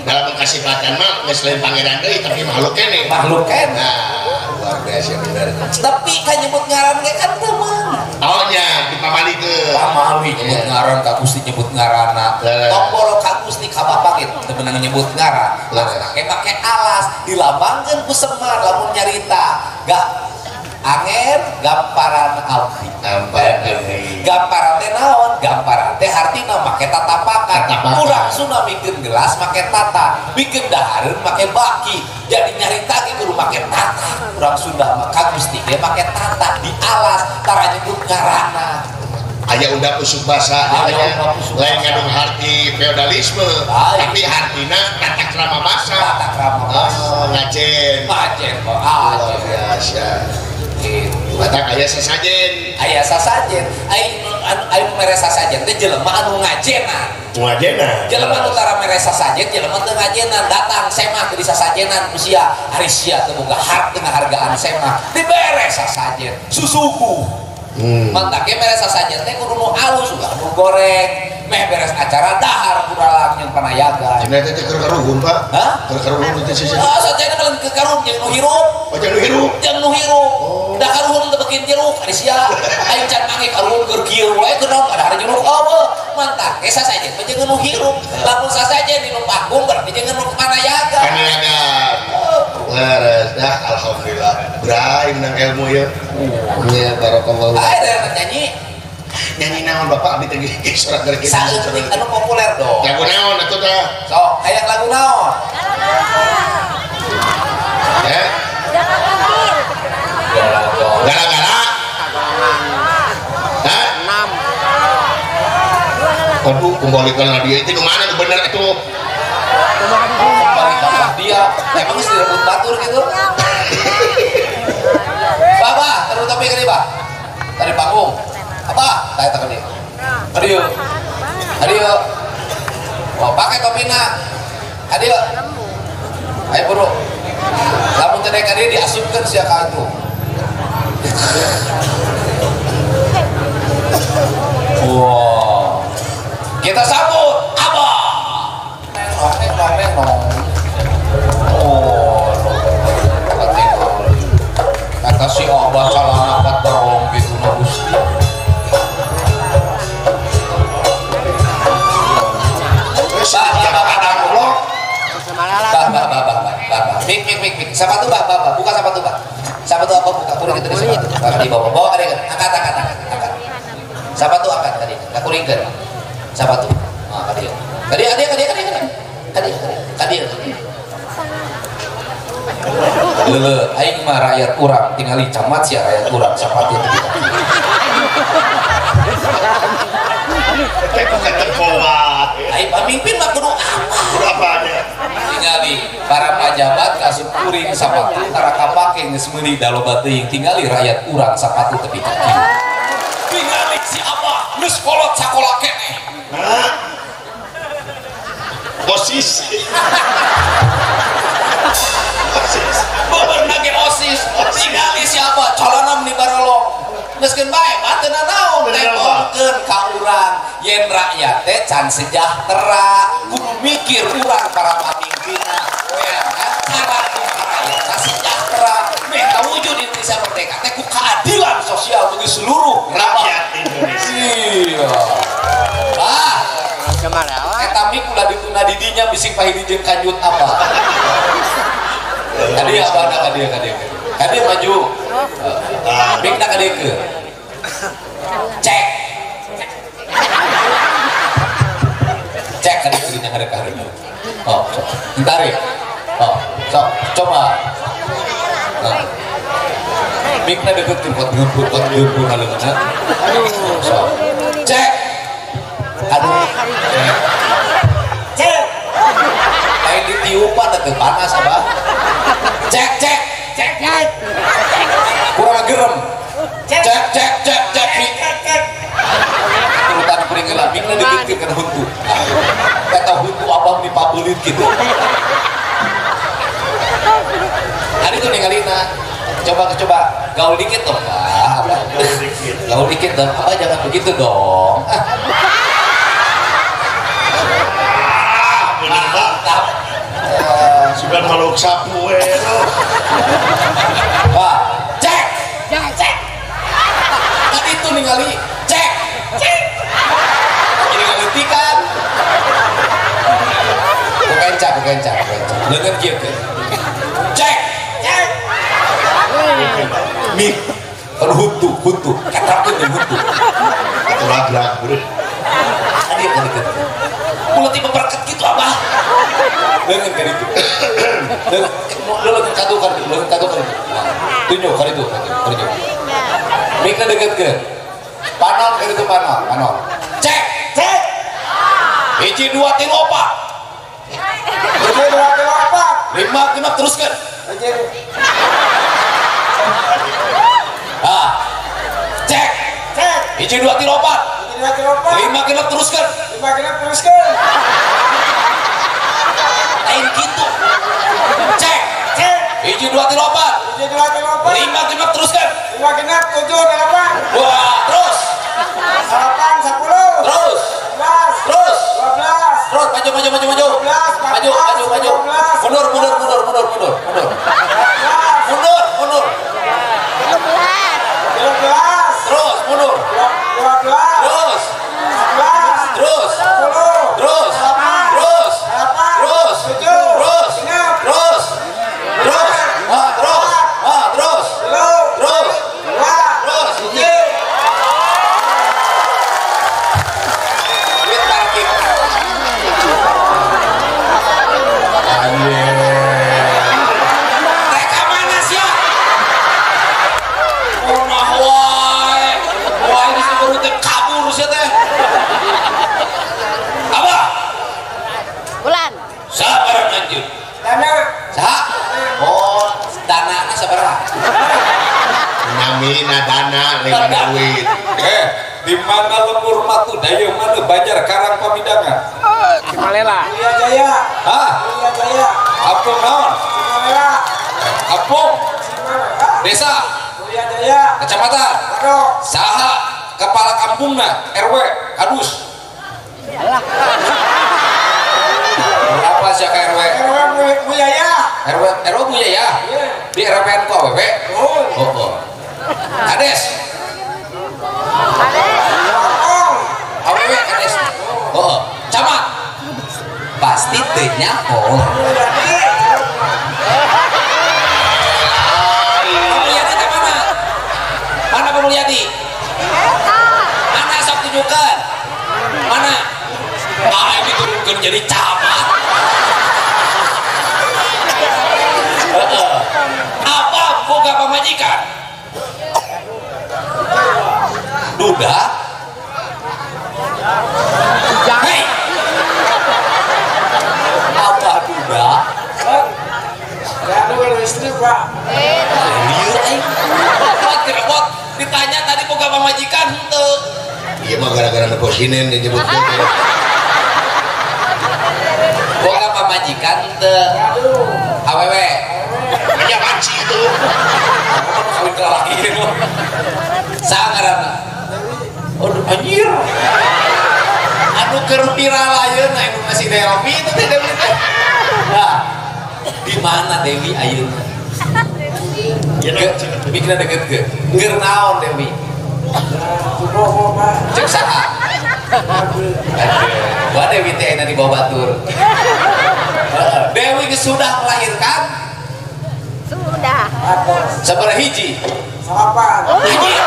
dalam kasipatan mah geus lain pangeran deui tapi makhluk keneh nah luar biasa bener tapi kan nyebut ngaran ge kan teu meunang oh nya dipamalikeun pamali nyebut ngaran ka Gusti nyebut ngaranna tong boro ka Gusti ka bapak ge teu meunang nyebut ngaran make make alas dilambangkeun ku Semar lamun nyarita gak anger gamparan abdi gamparan teh naon gamparan teh hartina make tatapakan urang Sunda mikeun gelas make tata mikeun dahareun make baki jadi nyarita ge kudu make tata urang Sunda mah ka Gusti ge make tata di alas tara nyebut ngaranna aya undang usuk basa lain ngandung harti feodalisme tapi hartina tata krama basa tata krama basa ngajen ngajen kok luar biasa Batak aya sasajen aya sasajen aya mere sasajen teh jelema anu ngajenan ngajenan jelema anu tara mere sasajen jelema teu ngajenan datang semah teu disasajenan ku sia ari sia teu boga hak teu ngahargaan semah dibere sasajen susuku mantake mere sasajen teh kudu nu alus ulah nu goreng meh beres acara dahar kuralang jeung panayaga cenah teh keur karuhun Pak hah keur karuhun teh sasajen oh sasajen mah keur karuhun jeung nu hirup oh jeung nu hirup jeung nu hirup da karuhun teu beukin jeruk ari sia aing can manggih karuhun keur kieu wae keur naon padahal jeruk eueuh mantake sasajen mah jeung nu hirup lamun sasajen di nu panggung berarti jeung nu panayaga panayaga leres dah alhamdulillah bray menang ilmu ya nya barakallahu aya nyanyi nyanyi naon bapak abdi teh surat dari saeutik anu populer dong lagu naon atuh tah sok hayang lagu naon ya gara-gara hah 6 aduh kembalikan lah dia itu nu mana nu bener atuh kembalikan lah dia emang geus direbut batur gitu bapak terus tapi gini Pak dari panggung apa? Tanya tak dia. Adio. Adio. Wah, pakai topina. Adio. Ayo buru. Lamun teu naik ka dieu diasupkeun sia ka itu. Wow. Kita sambut Abah. Neng nong. Oh. Kata si Abah calana pat barong gitu na Gusti. Bah, bah, bah, bah, bah, bah. Mik, mik, mik, mik. Sepatu bah, bah, bah. Buka sepatu bah. Siapa tuh apa buka kuring itu di sepatu. Angkat di bawah. Bawa kali kan. Angkat angkat angkat angkat. Siapa tuh angkat tadi? Ka kuringkeun. Siapa tuh? Ah, ka dieu. Ka dieu, ka dieu, ka dieu, ka dieu. Ka dieu, ka dieu. Leuleut, aing mah rakyat urang tingali camat sia rakyat urang sapatu teu dikaki. Teh bukan terkowa. Aing pamimpin mah kudu apa? Kudu apanya? Tingali para pejabat asup kuring sapatu tara kapake geus meuli da loba teuing tingali rakyat urang sapatu teu dikaki. Tingali si abah geus kolot sakola keneh. Hah? Posisi. Osis. Beber nage osis. Tingali si abah calona meni barolong. Geus keun bae mah teu nanaon tepongkeun ka urang yen rakyat teh can sejahtera kudu mikir urang para pamimpinna cara rakyat can sejahtera meh kawujud Indonesia merdeka teh ku keadilan sosial bagi seluruh rakyat Indonesia. Iya. Ah, eta mik ulah dituna di dinya bising pahili jeung kanjut apa. Kadieu abana kadieu kadieu. Kadieu maju. Mikna kadieu ke. Cek. Cek kadieu dirinya kada kahareup. Oh, ditarik. Oh, sok coba. Nah. Mikna deketkeun pot geumpur haleungeunna. Sok. Cek. Aduh. Cek. Lain ditiupan teh panas abah. Cek cek cek cek. Kurang gerem. Cek cek cek cek cek. Turutan kuring heula mikna deukeutkeun kana huntu. Eta huntu abah dipabeulit kitu. Ari tuh ningalina. Coba coba gaul dikit dong, Pak. Gaul dikit. Gaul dikit dong. Abah jangan begitu dong. Ah, bener Pak. Sudah maluk sapu we. Pak, cek. Cek. Tadi itu ningali cek. Cek. Jadi ngaletikan. Bukan kencang, bukan. Lengan kieu ke. Cek. Cek. Mik. Kan huntu, huntu. Ketrapkeun jeung huntu. Atuh beureut. Tadi tadi kitu. Mulut tipe berket gitu abah. Lengan kan itu. Lengan katu kan, lengan katu kan. Tunjuk kan itu, kan itu. Mikna deketkeun. Panon kan itu panon, panon. Cek, cek. 1 2 3 4. 1 2 3 4. 5 5 teruskan. Ah. Cek, cek. 1 2 3 4. 5 5 teruskan. 5 5 teruskan. Lain gitu. Cek, cek. 1 2 3 4. 1 2 3 4. 5 5 teruskan. 5 6 7 8. Wah, terus. 8 10. Terus. 11. Terus. 12. Terus maju maju maju maju. 12, maju maju maju. 15. Mundur mundur mundur mundur mundur mundur. Mundur mundur. 13. 13. Terus mundur. 12. Terus. 11. Terus. 10. Terus. 8. Terus. 8. Terus. 7. Terus. 6. Terus. Terus. Ah, terus. Ah, terus. 3. Terus. 2. Terus. 1. Duit parkir. Mereka mana sih? Rumah wae. Wae geus baru teh kabur sia teh. Apa? Bulan. Sabar lanjut. Dana. Saha? Oh, danana sabaraha? Namina dana lima duit. Di mana lembur matu dayeuh mana Banjar Karang Pamidangan? Cimalela. Mulia Jaya. Hah? Mulia Jaya. Kampung naon? Cimalela. Kampung Cimalela. Desa. Mulia Jaya. Kecamatan. Kado. Saha kepala kampungna RW Kadus. Berapa sih ke RW? RW Mulia. RW RW Mulia ya? Iya. Di RWN ku AWW? Oh. Oh, oh. Kades. AWW Kades. Oh, oh. Camat. Pasti teu nyaho. Mulyadi jadi camat. Apa boga pamajikan? Duda. Hei. Apa duda? Ya, istri, Pak. Liur aing. Repot ditanya tadi boga pamajikan henteu. Iya mah gara-gara neposinen disebutkeun. Boga pamajikan henteu. Awewe. Aya banci itu. Kawin ke laki gitu. Saha ngaranna? Aduh anjir. Anu keur viral ayeuna anu masih Dewi itu teh Dewi teh. Nah, di mana Dewi ayeuna? Mikirna deket ke? Keur naon Dewi? Cek saha? Wah Dewi teh ayeuna di bawah batur. Dewi geus sudah melahirkan? Sudah. Sabaraha hiji? 8. Anjir.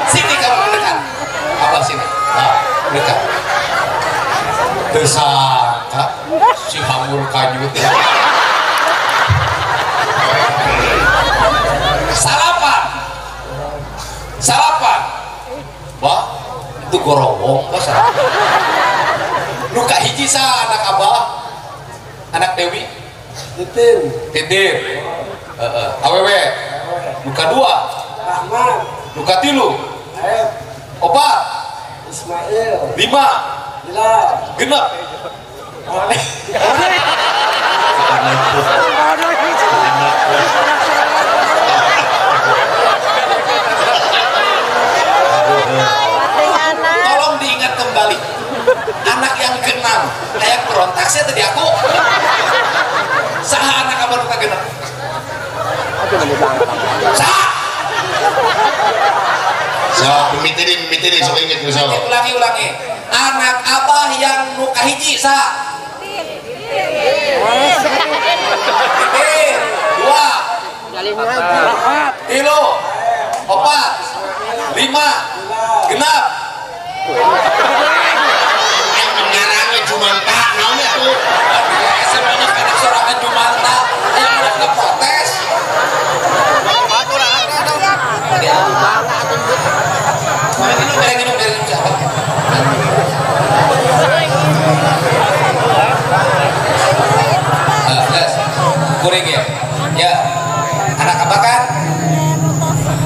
Sini kamu mendekat. Apa sini? Nah, mendekat. Tersangka si hamur kanyut. Salapan. Salapan. Wah, itu gorowong kok salapan. Luka hiji sa anak abah, anak Dewi. Titin. Titin. Awewe. Luka 2. Rahman. Luka 3. Aep. 4. Ismail. 5. Bilal. Genep. Oleh. Tolong diingat kembali. Anak yang ke-6 kayak berontak saya tadi aku. Saha anak abah luka genep? Saha? Saha, mimiti sok inget ku saha. Ulangi. Anak abah yang nuka hiji saha? Titin. 2 3 4 5 genap. Ngarangnya Jumanta, naon atuh? Semuanya anak sorangan Jumanta, yang udah protes. Minum siapa? Kuring ya. Ya. Anak apa kan?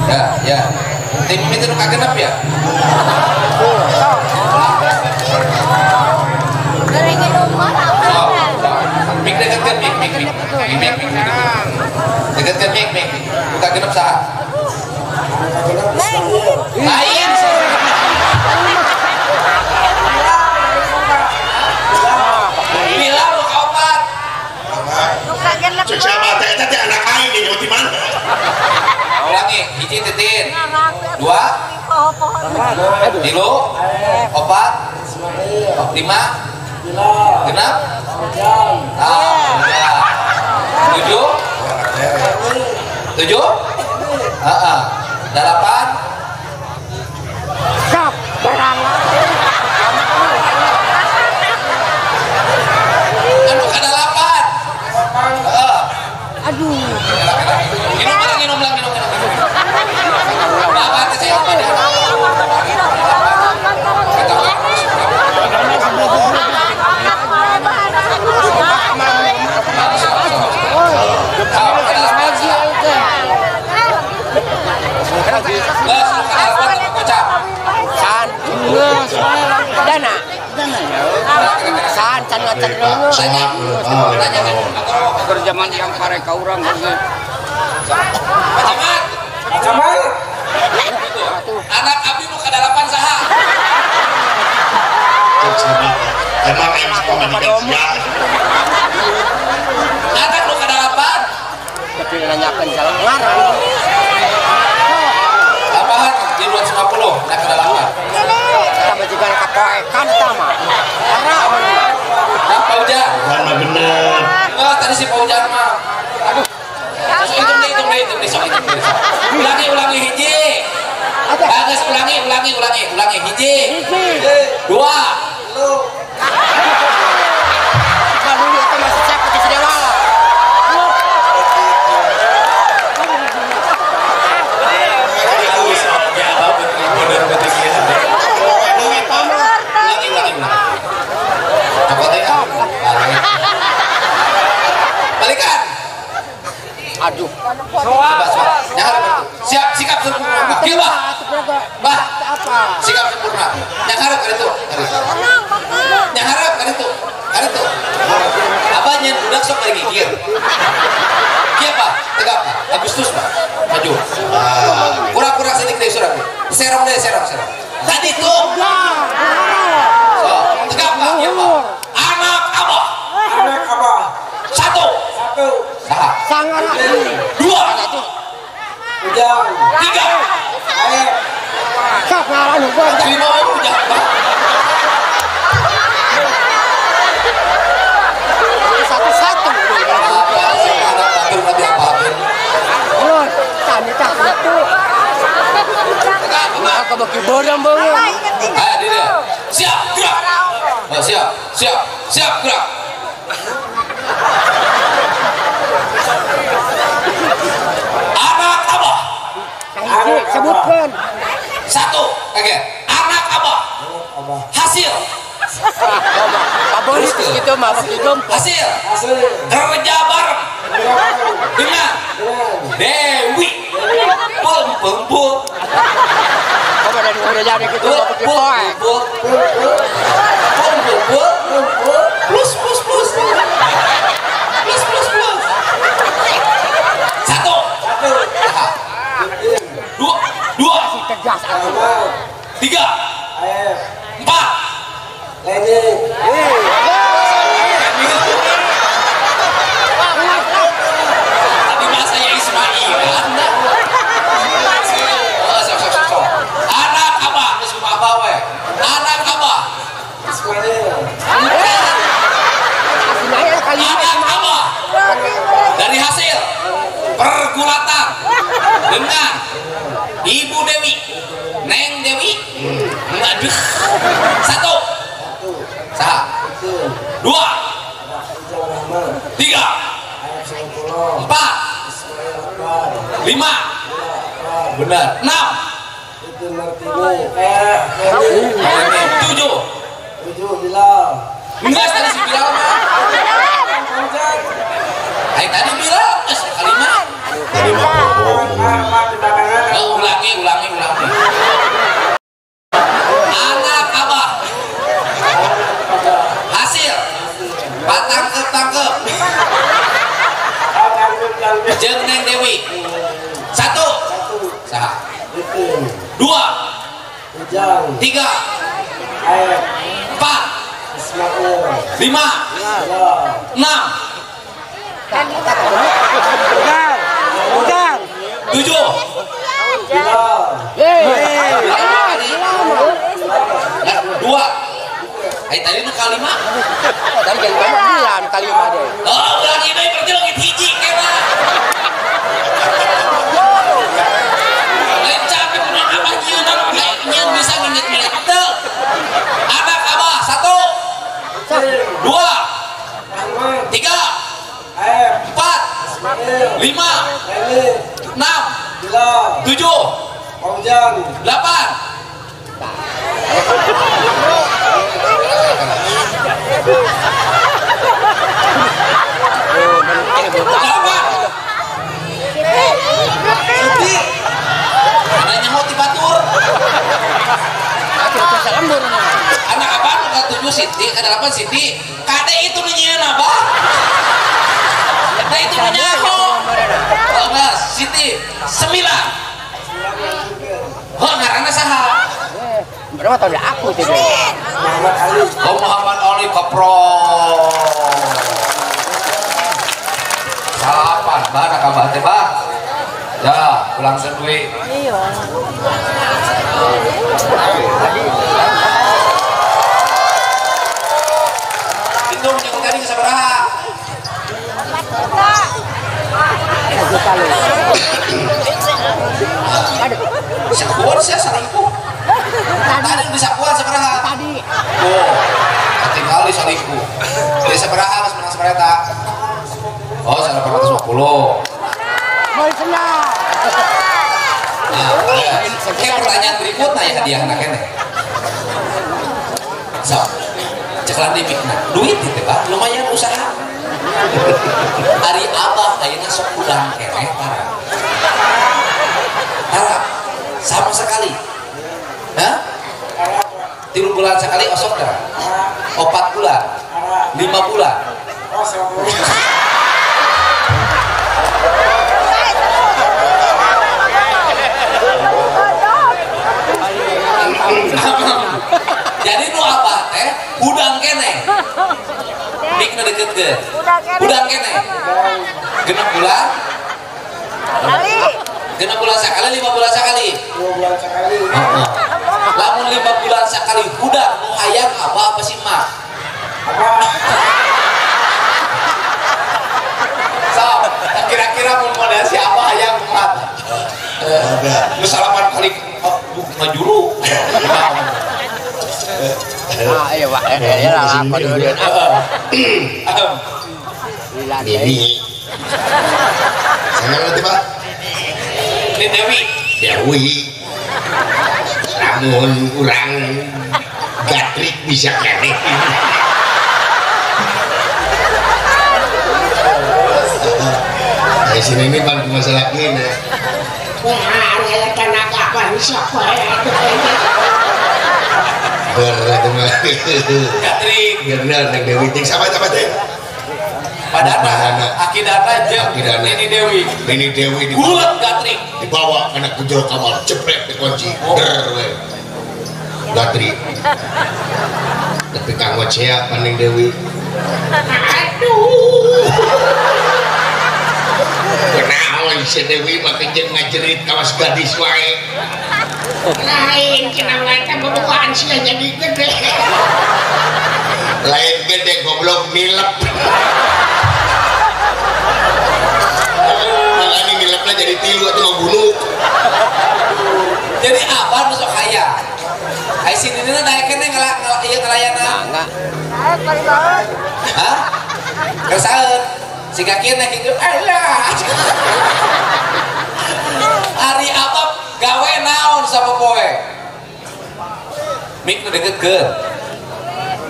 Ya, ya. Tim itu nu kagenep ya? Mik dekatkan mik mik mik mik mik mik dekatkan mik mik buka genep saha? Lain. Bilal nu kaopat. Cek siapa teh eta teh anak aing nih di mana? Ulangi, hiji titin. 2 3 4 5 genap. 7 7 8 Anu ka 8. Aduh. Minum lang. Bapak teh saya pada. Dana. San can ngacan leungeun. Keur zaman yang pare ka urang geus. Pacamat. Pacamat. Anak abdi nu ka-8 saha? Emang yang pamajikan sia. Anak nu ka-8. Tapi nanyakeun jalan ngaran. Tambahan di 250 anak ka-8. Majikan kapoekan eta mah. Nah, Pak Ujang. Bukan mah bener. Enggak, tadi si Pak Ujang mah. Aduh. Sok hitung deh, sok hitung deh. Ulangi hiji. 2. Lu. Baru eta masih siapa di Sidewala. Ya, apa bener bener ieu. Ulangi ulangi ulangi. Cokot teh. Balikan. Aduh. Coba, coba. Nyaharap. Siap, sikap sempurna. Kieu, Bah. Bah. Sikap sempurna. Nyaharap ka ditu. Nyaharap ka ditu. Ka ditu. Abah nyeun budak sok bari ngikir. Kieu, Pak. Tegak, Pak. Agustus, Pak. Maju. Kurang-kurang sedikit deui surat. Serong deui, serong, serong. Tadi tuh. So, tegak, Pak. Kieu, Pak. Anak Abah. Anak Abah. 1. 1. Saha? Sangara. 2. Ujang. 3. Aep. Sok ngaran hungkul. 5 we Ujang, Pak. Satu-satu. Apa sih anak batur mah diapakeun? Lur, tani tak satu. Tegak, Pak. Aku beki bodoh banget. Ayo, dia. Siap, gerak. Oh, siap, siap, siap, gerak. Anak Abah. Hiji, sebutkan. 1, oke. Anak Abah. Hasil. Pabolis gitu mah beki gempol. Hasil. Hasil. Kerja bareng dengan Dewi. Pul pul pul. Kok ada udah jadi gitu mah beki poek. Pul pul pul pul. Plus plus plus. Plus plus plus. 1. 2. 2. Tegas aku. 3. Aep. 4. Leni. Tadi bahasanya Ismail. Oh, sok sok sok. Anak Abah, geus kumaha Abah we. Anak Abah. Ismail. Anak Abah. Dari hasil pergulatan dengan Ibu Dewi, Neng Dewi, aduh. 1. Saha? 2. 3. 4. 5. Benar. 6. 7. 7 Bilal. Enggak, tadi si Bilal mah. Ayo tadi Bilal, geus kalima. Tadi mah Oh, ulangi, ulangi, ulangi. Anak Abah. Hasil. Patangkep tangkep. Jeung Neng Dewi. 1. Saha? 2. 3. 4. 5. 6. 7. 2. Eh tadi nu kalima. Tadi kan bulan kalima deh. Oh, ulangi deui berarti leungit hiji kena. Lain capek kumaha abah nyieun nyieun bisa nginget-nginget teu. Anak Abah 1. 2. 3. 4. 5. 6. 7. 8. Anak nyaho ti batur. Anak abah nu ka-7 Siti, ka-8 Siti. Kade itu nu nyieun abah. Nah itu nu nyaho. Oh, geus, Siti 9. Oh, ngaranna saha? Berapa tahun aku teh? Muhammad Ali. Oh, Muhammad Ali Kapro. 8, bah anak abah teh bah. Ya, ulang sendui. Iya. Hitung jeung tadi sabaraha? 4 juta loh. Sakuan sih selingkuh. Tadi di sakuan sabaraha? Tadi. Jadi sabaraha geus menang sabaraha eta? Oh, 850. Mau senang. Nah, oke, pertanyaan berikutnya ya hadiahna keneh. So, ceklan di mikna. Duit itu Pak, lumayan usaha. Ari abah ayeuna sok udang keneh tara. Tara sama sekali. Hah? 3 bulan sekali osok tara. 4 bulan. 5 bulan. Jadi nu abah teh hudang keneh. Mikna deukeutkeun. Hudang keneh. 6 bulan. 6 bulan sekali, 5 bulan sekali. 2 bulan sekali. Heeh. Lamun 5 bulan sekali hudang nu hayang abah apa sih mak? Abah. So, kira-kira mun model si abah hayang kumaha? Nu 8 kali ngajuru. Ah, iya Pak. Ya lah apa dulu. Dewi. Sana nanti Pak. Ini Dewi. Dewi. Lamun urang gatrik bisa keneh. Nah, sini ini bantu masalah ini. Wah, ari tenaga bangsa poe. Berat mah. Gatrik. Bener Neng Dewi jeung siapa teh? Padana, Akidana jeung Nini Dewi. Nini Dewi dibawa gatrik. Dibawa kana ku jero kamar, jepret dikunci. Der we. Gatrik. Tapi kang wacea Neng Dewi. Aduh. Kunaon si Dewi mah jeung ngajerit kawas gadis wae. Lain cenah eta bobogohan sia jadi gede. Lain gede goblok nilep. Makanya nilepna jadi tilu atuh ngabunuh. Jadi apa nu sok kaya? Ai si Nini daek keneh ieu ngalayanan. Hah? Kesaeun. Siga kieu naik kieu. Alah. Ari apa gawe naon sapopoe? Mik nu deukeutkeun.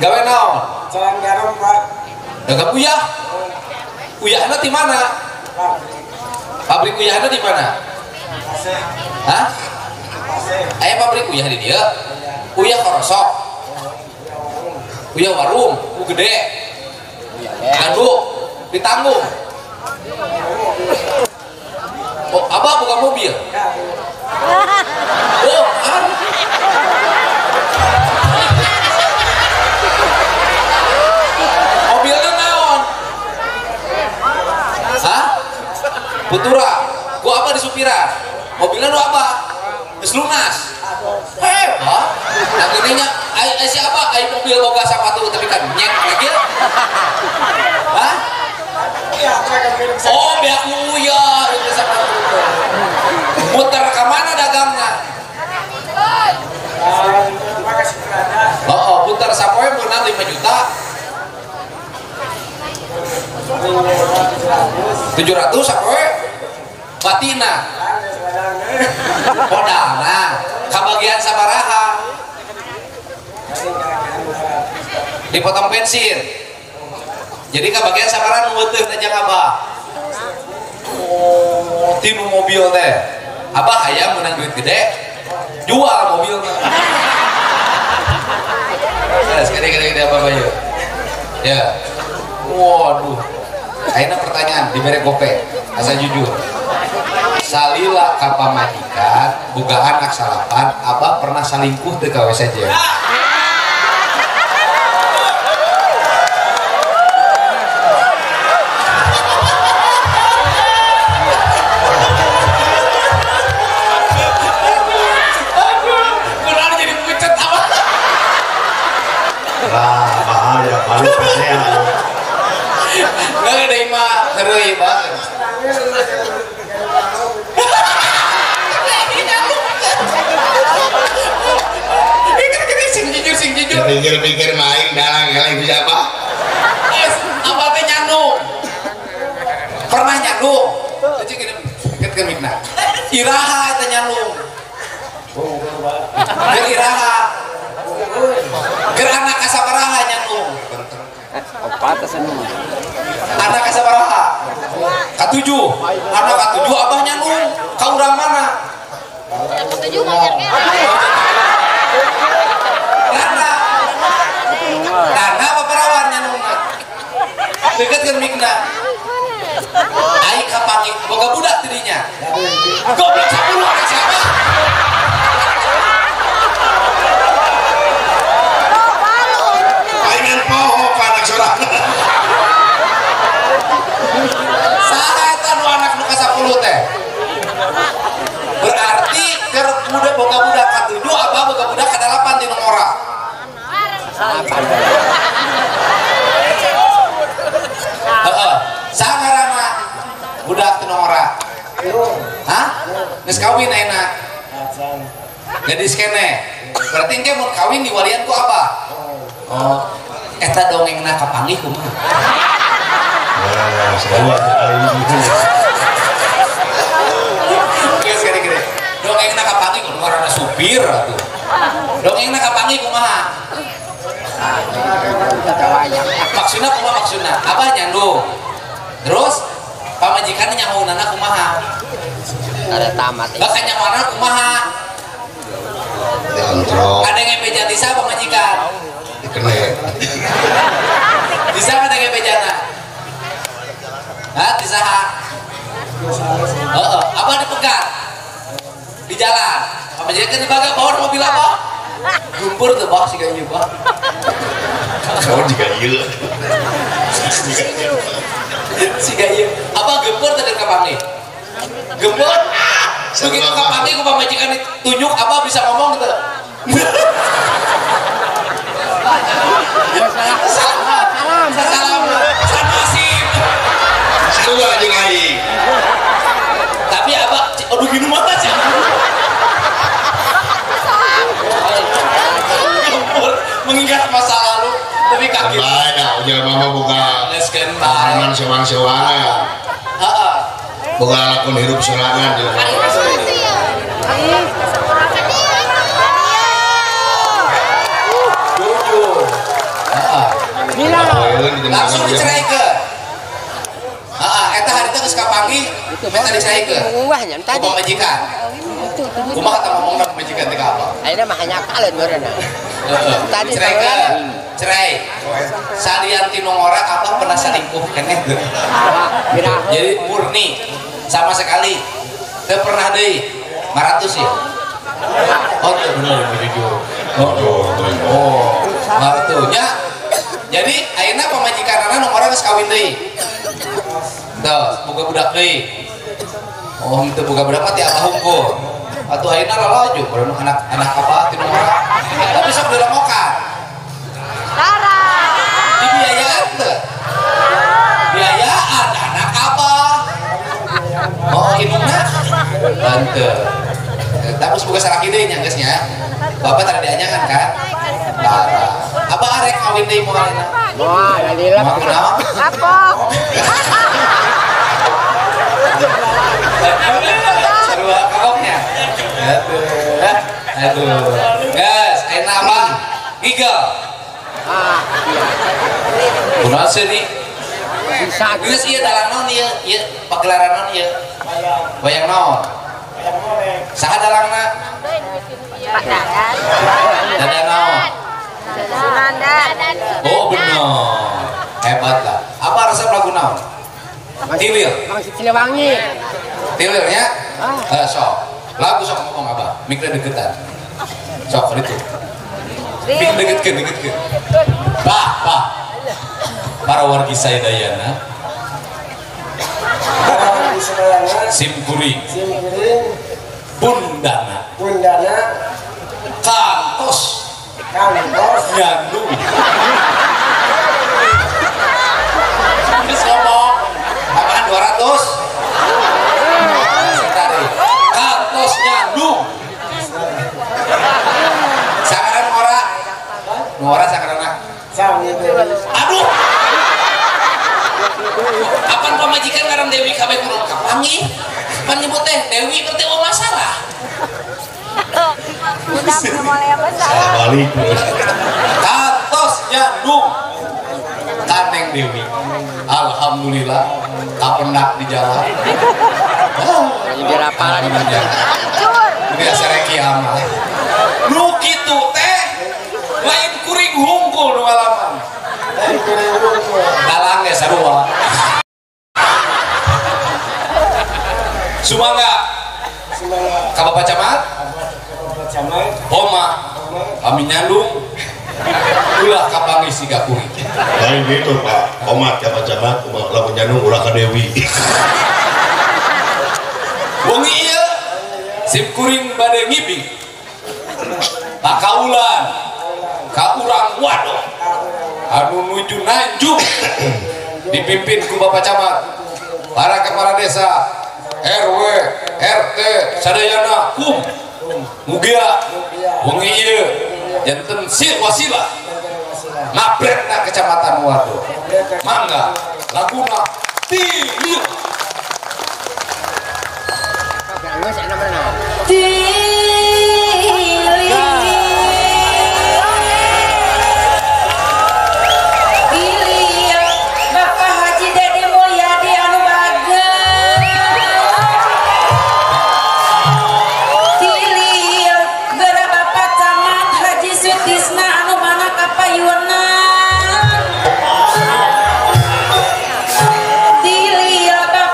Gawe naon? Jalan garam, Pak. Dagang uyah. Uyahna di mana? Pabrik uyahna di mana? Hah? Aya pabrik uyah di dieu. Uyah korosok. Uyah warung, u gede. Ganduk ditanggung. Oh, abah buka mobil. Oh, kan. Mobilnya naon? Hah? Putura. Gua apa disupiran? Mobilnya nu apa? Geus lunas. Hebat. Nah, geuning nya ai si apa? Ai mobil boga sapatu tapi kan nyek lagi. Hah? Oh, beak uyah itu sapatu. Muter ke mana dagangna? Oh, putar sapoe menang 5 juta. 700 sapoe. Batina. Modalna kabagian sabaraha? Dipotong pensil. Jadi kabagian sabaraha nu weuteun teh abah? Oh, tinu mobil teh. Abah hayang menang duit gede, jual mobilnya. Nah, sekali-kali gede apa bayu? Ya. Waduh. Ayeuna pertanyaan dibere gope, asal jujur. Salila ka pamajikan, boga anak salapan, abah pernah salingkuh teu ka WC jeung? Aduh, jadi pucet abah. Wah, bahaya, balik pasea. Nggak ada mah, heureuy banget. Sing jujur, sing jujur. Pikir-pikir main dalang eleh bisa apa? Pernah nyandung. Cik ini deket ke mikna. Iraha eta nyandung. Keur iraha. Keur anak kasabaraha nyandung. Anak kasabaraha? Katujuh. Anak katujuh abah nyandung. Ka urang mana? Katujuh mah Rana. Rana apa perawan nyandungna? Deket ke mikna. Ai kapangi boga budak tidinya. Goblok 10 anak siapa? Palingan poho ka anak sorangan. Saha eta nu anak nu ka-10 teh? Berarti keur budak boga budak ka-7 abah boga budak ka-8 ti nu ngora. Heeh. Saha ngaranna budak ti nu ngora? Hah? Geus kawin ayeuna. Gadis keneh. Berarti engke mun kawin diwalian ku abah. Oh, eta dongengna kapanggih kumaha? Geus gede-gede. Dongengna kapanggih kudu ngaranna supir atuh. Dongengna kapanggih kumaha? Maksudna kumaha maksudna? Abah nyandung. Terus pamajikanna nyahounana kumaha? Ada tamat. Bahkan nyahounana kumaha? Ada yang beja disa pamajikan. Dikene. Disa ada yang bejana? Hah, disa ha? Heeh, abah dipegat di jalan. Pamajikan dibaga bawa mobil apa? Gumpur tuh bah siga ieu bah. Kawan juga ieu. Siga ieu. Abah gempur teh kapanggih. Gempur. Begitu kapanggih ku pamajikan ditunjuk abah bisa ngomong gitu. Salam. Salam. Sanasib. Sarua jeung aing. Tapi abah aduh gini mata sih. Mengingat masa lalu tapi kaki. Bae dah ujar mama boga. Pengalaman sewang-sewang. Heeh. Boga lakon hirup sorangan jelema. Jujur. Heeh. Langsung diceraikan. Heeh, eta harita geus kapanggih, eta diceraikan. Tadi. Ku pamajikan. Kumaha tah ngomongna pamajikan teh ka apa? Ayeuna mah hanya kaleun meureunna. Tadi cerai cerai. Salian ti nu ngora abah pernah selingkuh keneh teu? Jadi murni sama sekali teu pernah deui. 500 ya? Oh, teu bener jujur. Oh, oh. Nya. Jadi ayeuna pamajikanana nu ngora geus kawin deui. Tuh, boga budak deui. Oh, teu boga budak mah ti abah hungkul. Atuh ayeuna lalajo baru anak-anak apa ti nu ngora. Tapi sok dilemokan. Tara. Dibiayaan teu? Biayaan anak apa? Oh, indungna? Henteu. Tapi geus boga salaki deui nya geus nya. Bapak tadi dianyakan kan? Tara. Abah arek kawin deui moal ayeuna? Moal, lila. Moal kunaon? Kapok. Sarua kapoknya. Aduh. Aduh. Guys, ayeuna abah ngigel. Ah, iya. Kunaon seuri? Bisa. Geus ieu dalang naon ieu? Ieu pagelaran naon ieu? Wayang naon? Saha dalangna? Pak Dadan. Dadan naon? Sunandar. Oh, bener. Hebat lah. Apa resep lagu naon? Tiwil. Mang Siliwangi. Tiwilnya? Sok. Lagu sok ngomong abah. Mikna deketan. Sok itu. Mik deketkeun, deketkeun. Bah, bah. Para wargi saya Dayana. Simkuring. Bundana. Bundana. Kantos. Kantos. Nyandung. Terus ngomong. Apaan 200? Sebentar. Kantos nyandung. Sangaran ora. Ngora sangaran. Aduh. Apan pamajikan ngaran Dewi kabeh kudu kapanggih. Pan nyebut teh Dewi berarti eueuh masalah. Udah mulai masalah. Balik. Kantos nyandung ka Neng Dewi. Alhamdulillah kapendak di jalan. Jadi rapal di jalan. Biasa rek kiamat. Nu kitu teh lain kuring hungkul nu ngalaman. Dalang ge sarua. Sumangga. Ka Bapak Camat? Oma. Kami nyandung. Ulah kapanggih siga kuring. Lain gitu Pak. Omat ka Pak Camat lamun nyandung ulah ka Dewi. Wengi ieu sim kuring bade ngibing. Pakaulan ka urang Wado anu nuju Nanjung dipimpin ku Bapak Camat, para kepala desa, RW, RT, sadayana kum mugia wengi ieu janten sir wasilah ngabrekna kecamatan Wado. Mangga laguna Tilir. Tilir Bapak Haji Dedi Mulyadi anu bager. Tilir geura Bapak Camat Haji Sutisna anu mana kapayunan. Tilir Bapak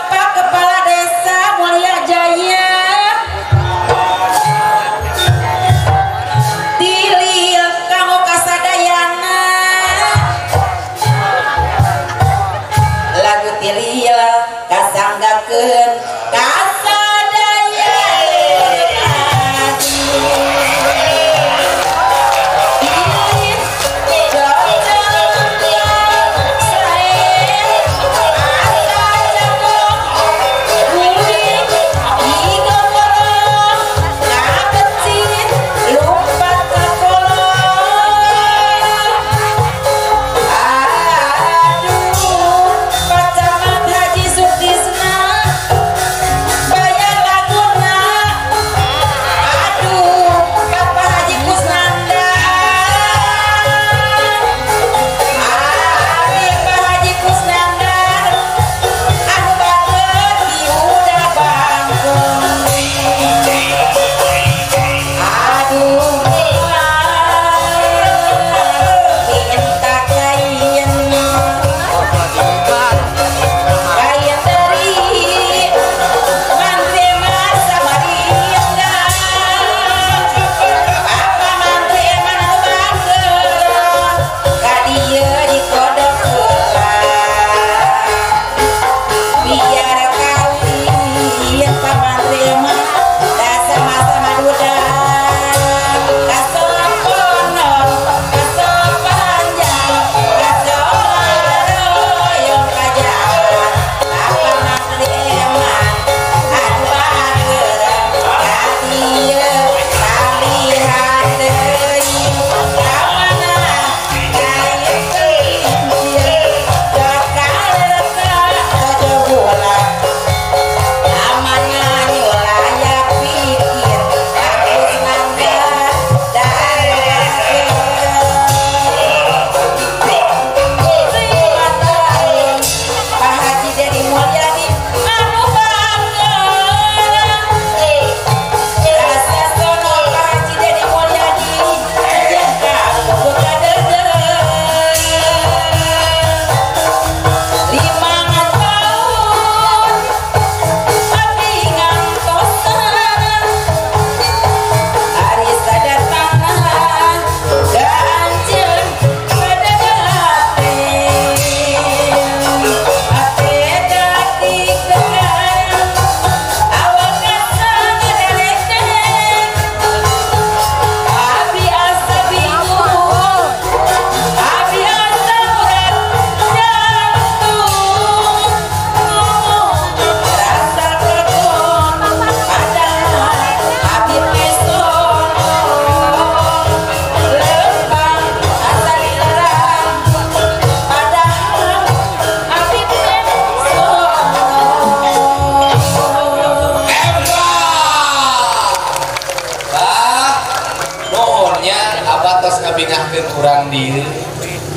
urang dieu.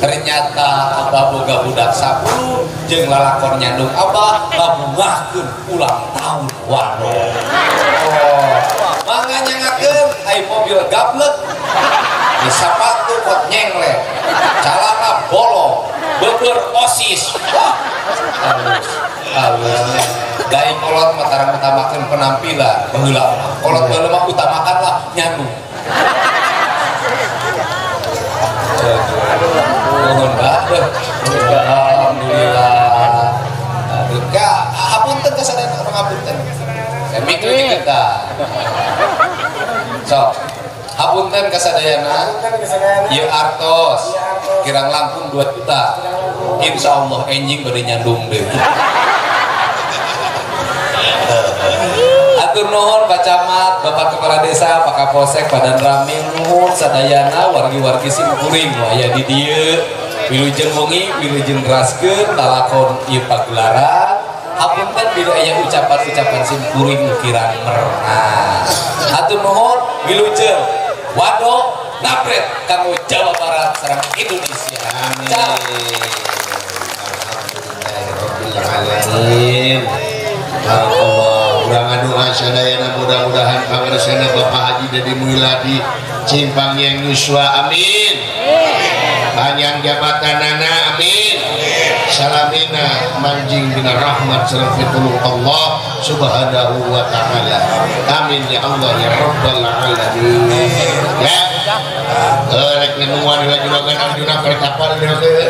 Ternyata abah boga budak 10 jeung lalakon nyandung abah ngabungahkeun ulang tahun wado. Oh, mangga nyangakeun ai mobil gablek, di sapatu pot nyenglet, calana bolong, beueur osis. Wah, halus, halus. Dai kolot mah tara ngutamakeun penampilan baheula mah. Kolot baheula mah utamakanlah nyandung. Nuhun Pak. Alhamdulillah. Aduh, ka hapunten ka sadayana urang hapunten. Mikir kita. Sok, hapunten ka sadayana. Ieu artos kirang langkung 2 juta. Insyaallah enjing bade nyandung deui. Atur nuhun Pak Camat, Bapak Kepala Desa, Pak Kapolsek, Pak Danramil, nuhun sadayana wargi-wargi simkuring nu aya di dieu. Wilujeng wengi, wilujeng raskeun lalakon ieu pagelaran. Hapunten bila aya ucapan-ucapan simkuring nu kirang merenah. Atur nuhun wilujeng wado napret kanggo Jawa Barat sareng Indonesia. Amin. Alhamdulillahirabbil alamin. Allah urang ngadoa sadayana mudah-mudahan pangaresana Bapak Haji Dedi Mulyadi cing pangyang yuswa, amin. Panjang jabatanana, amin. Salamina manjing dina rahmat sareng pitulung Allah Subhanahu wa taala. Amin ya Allah ya rabbal alamin. Ya. Rek nunguan heula juragan Arjuna karek kapal deui.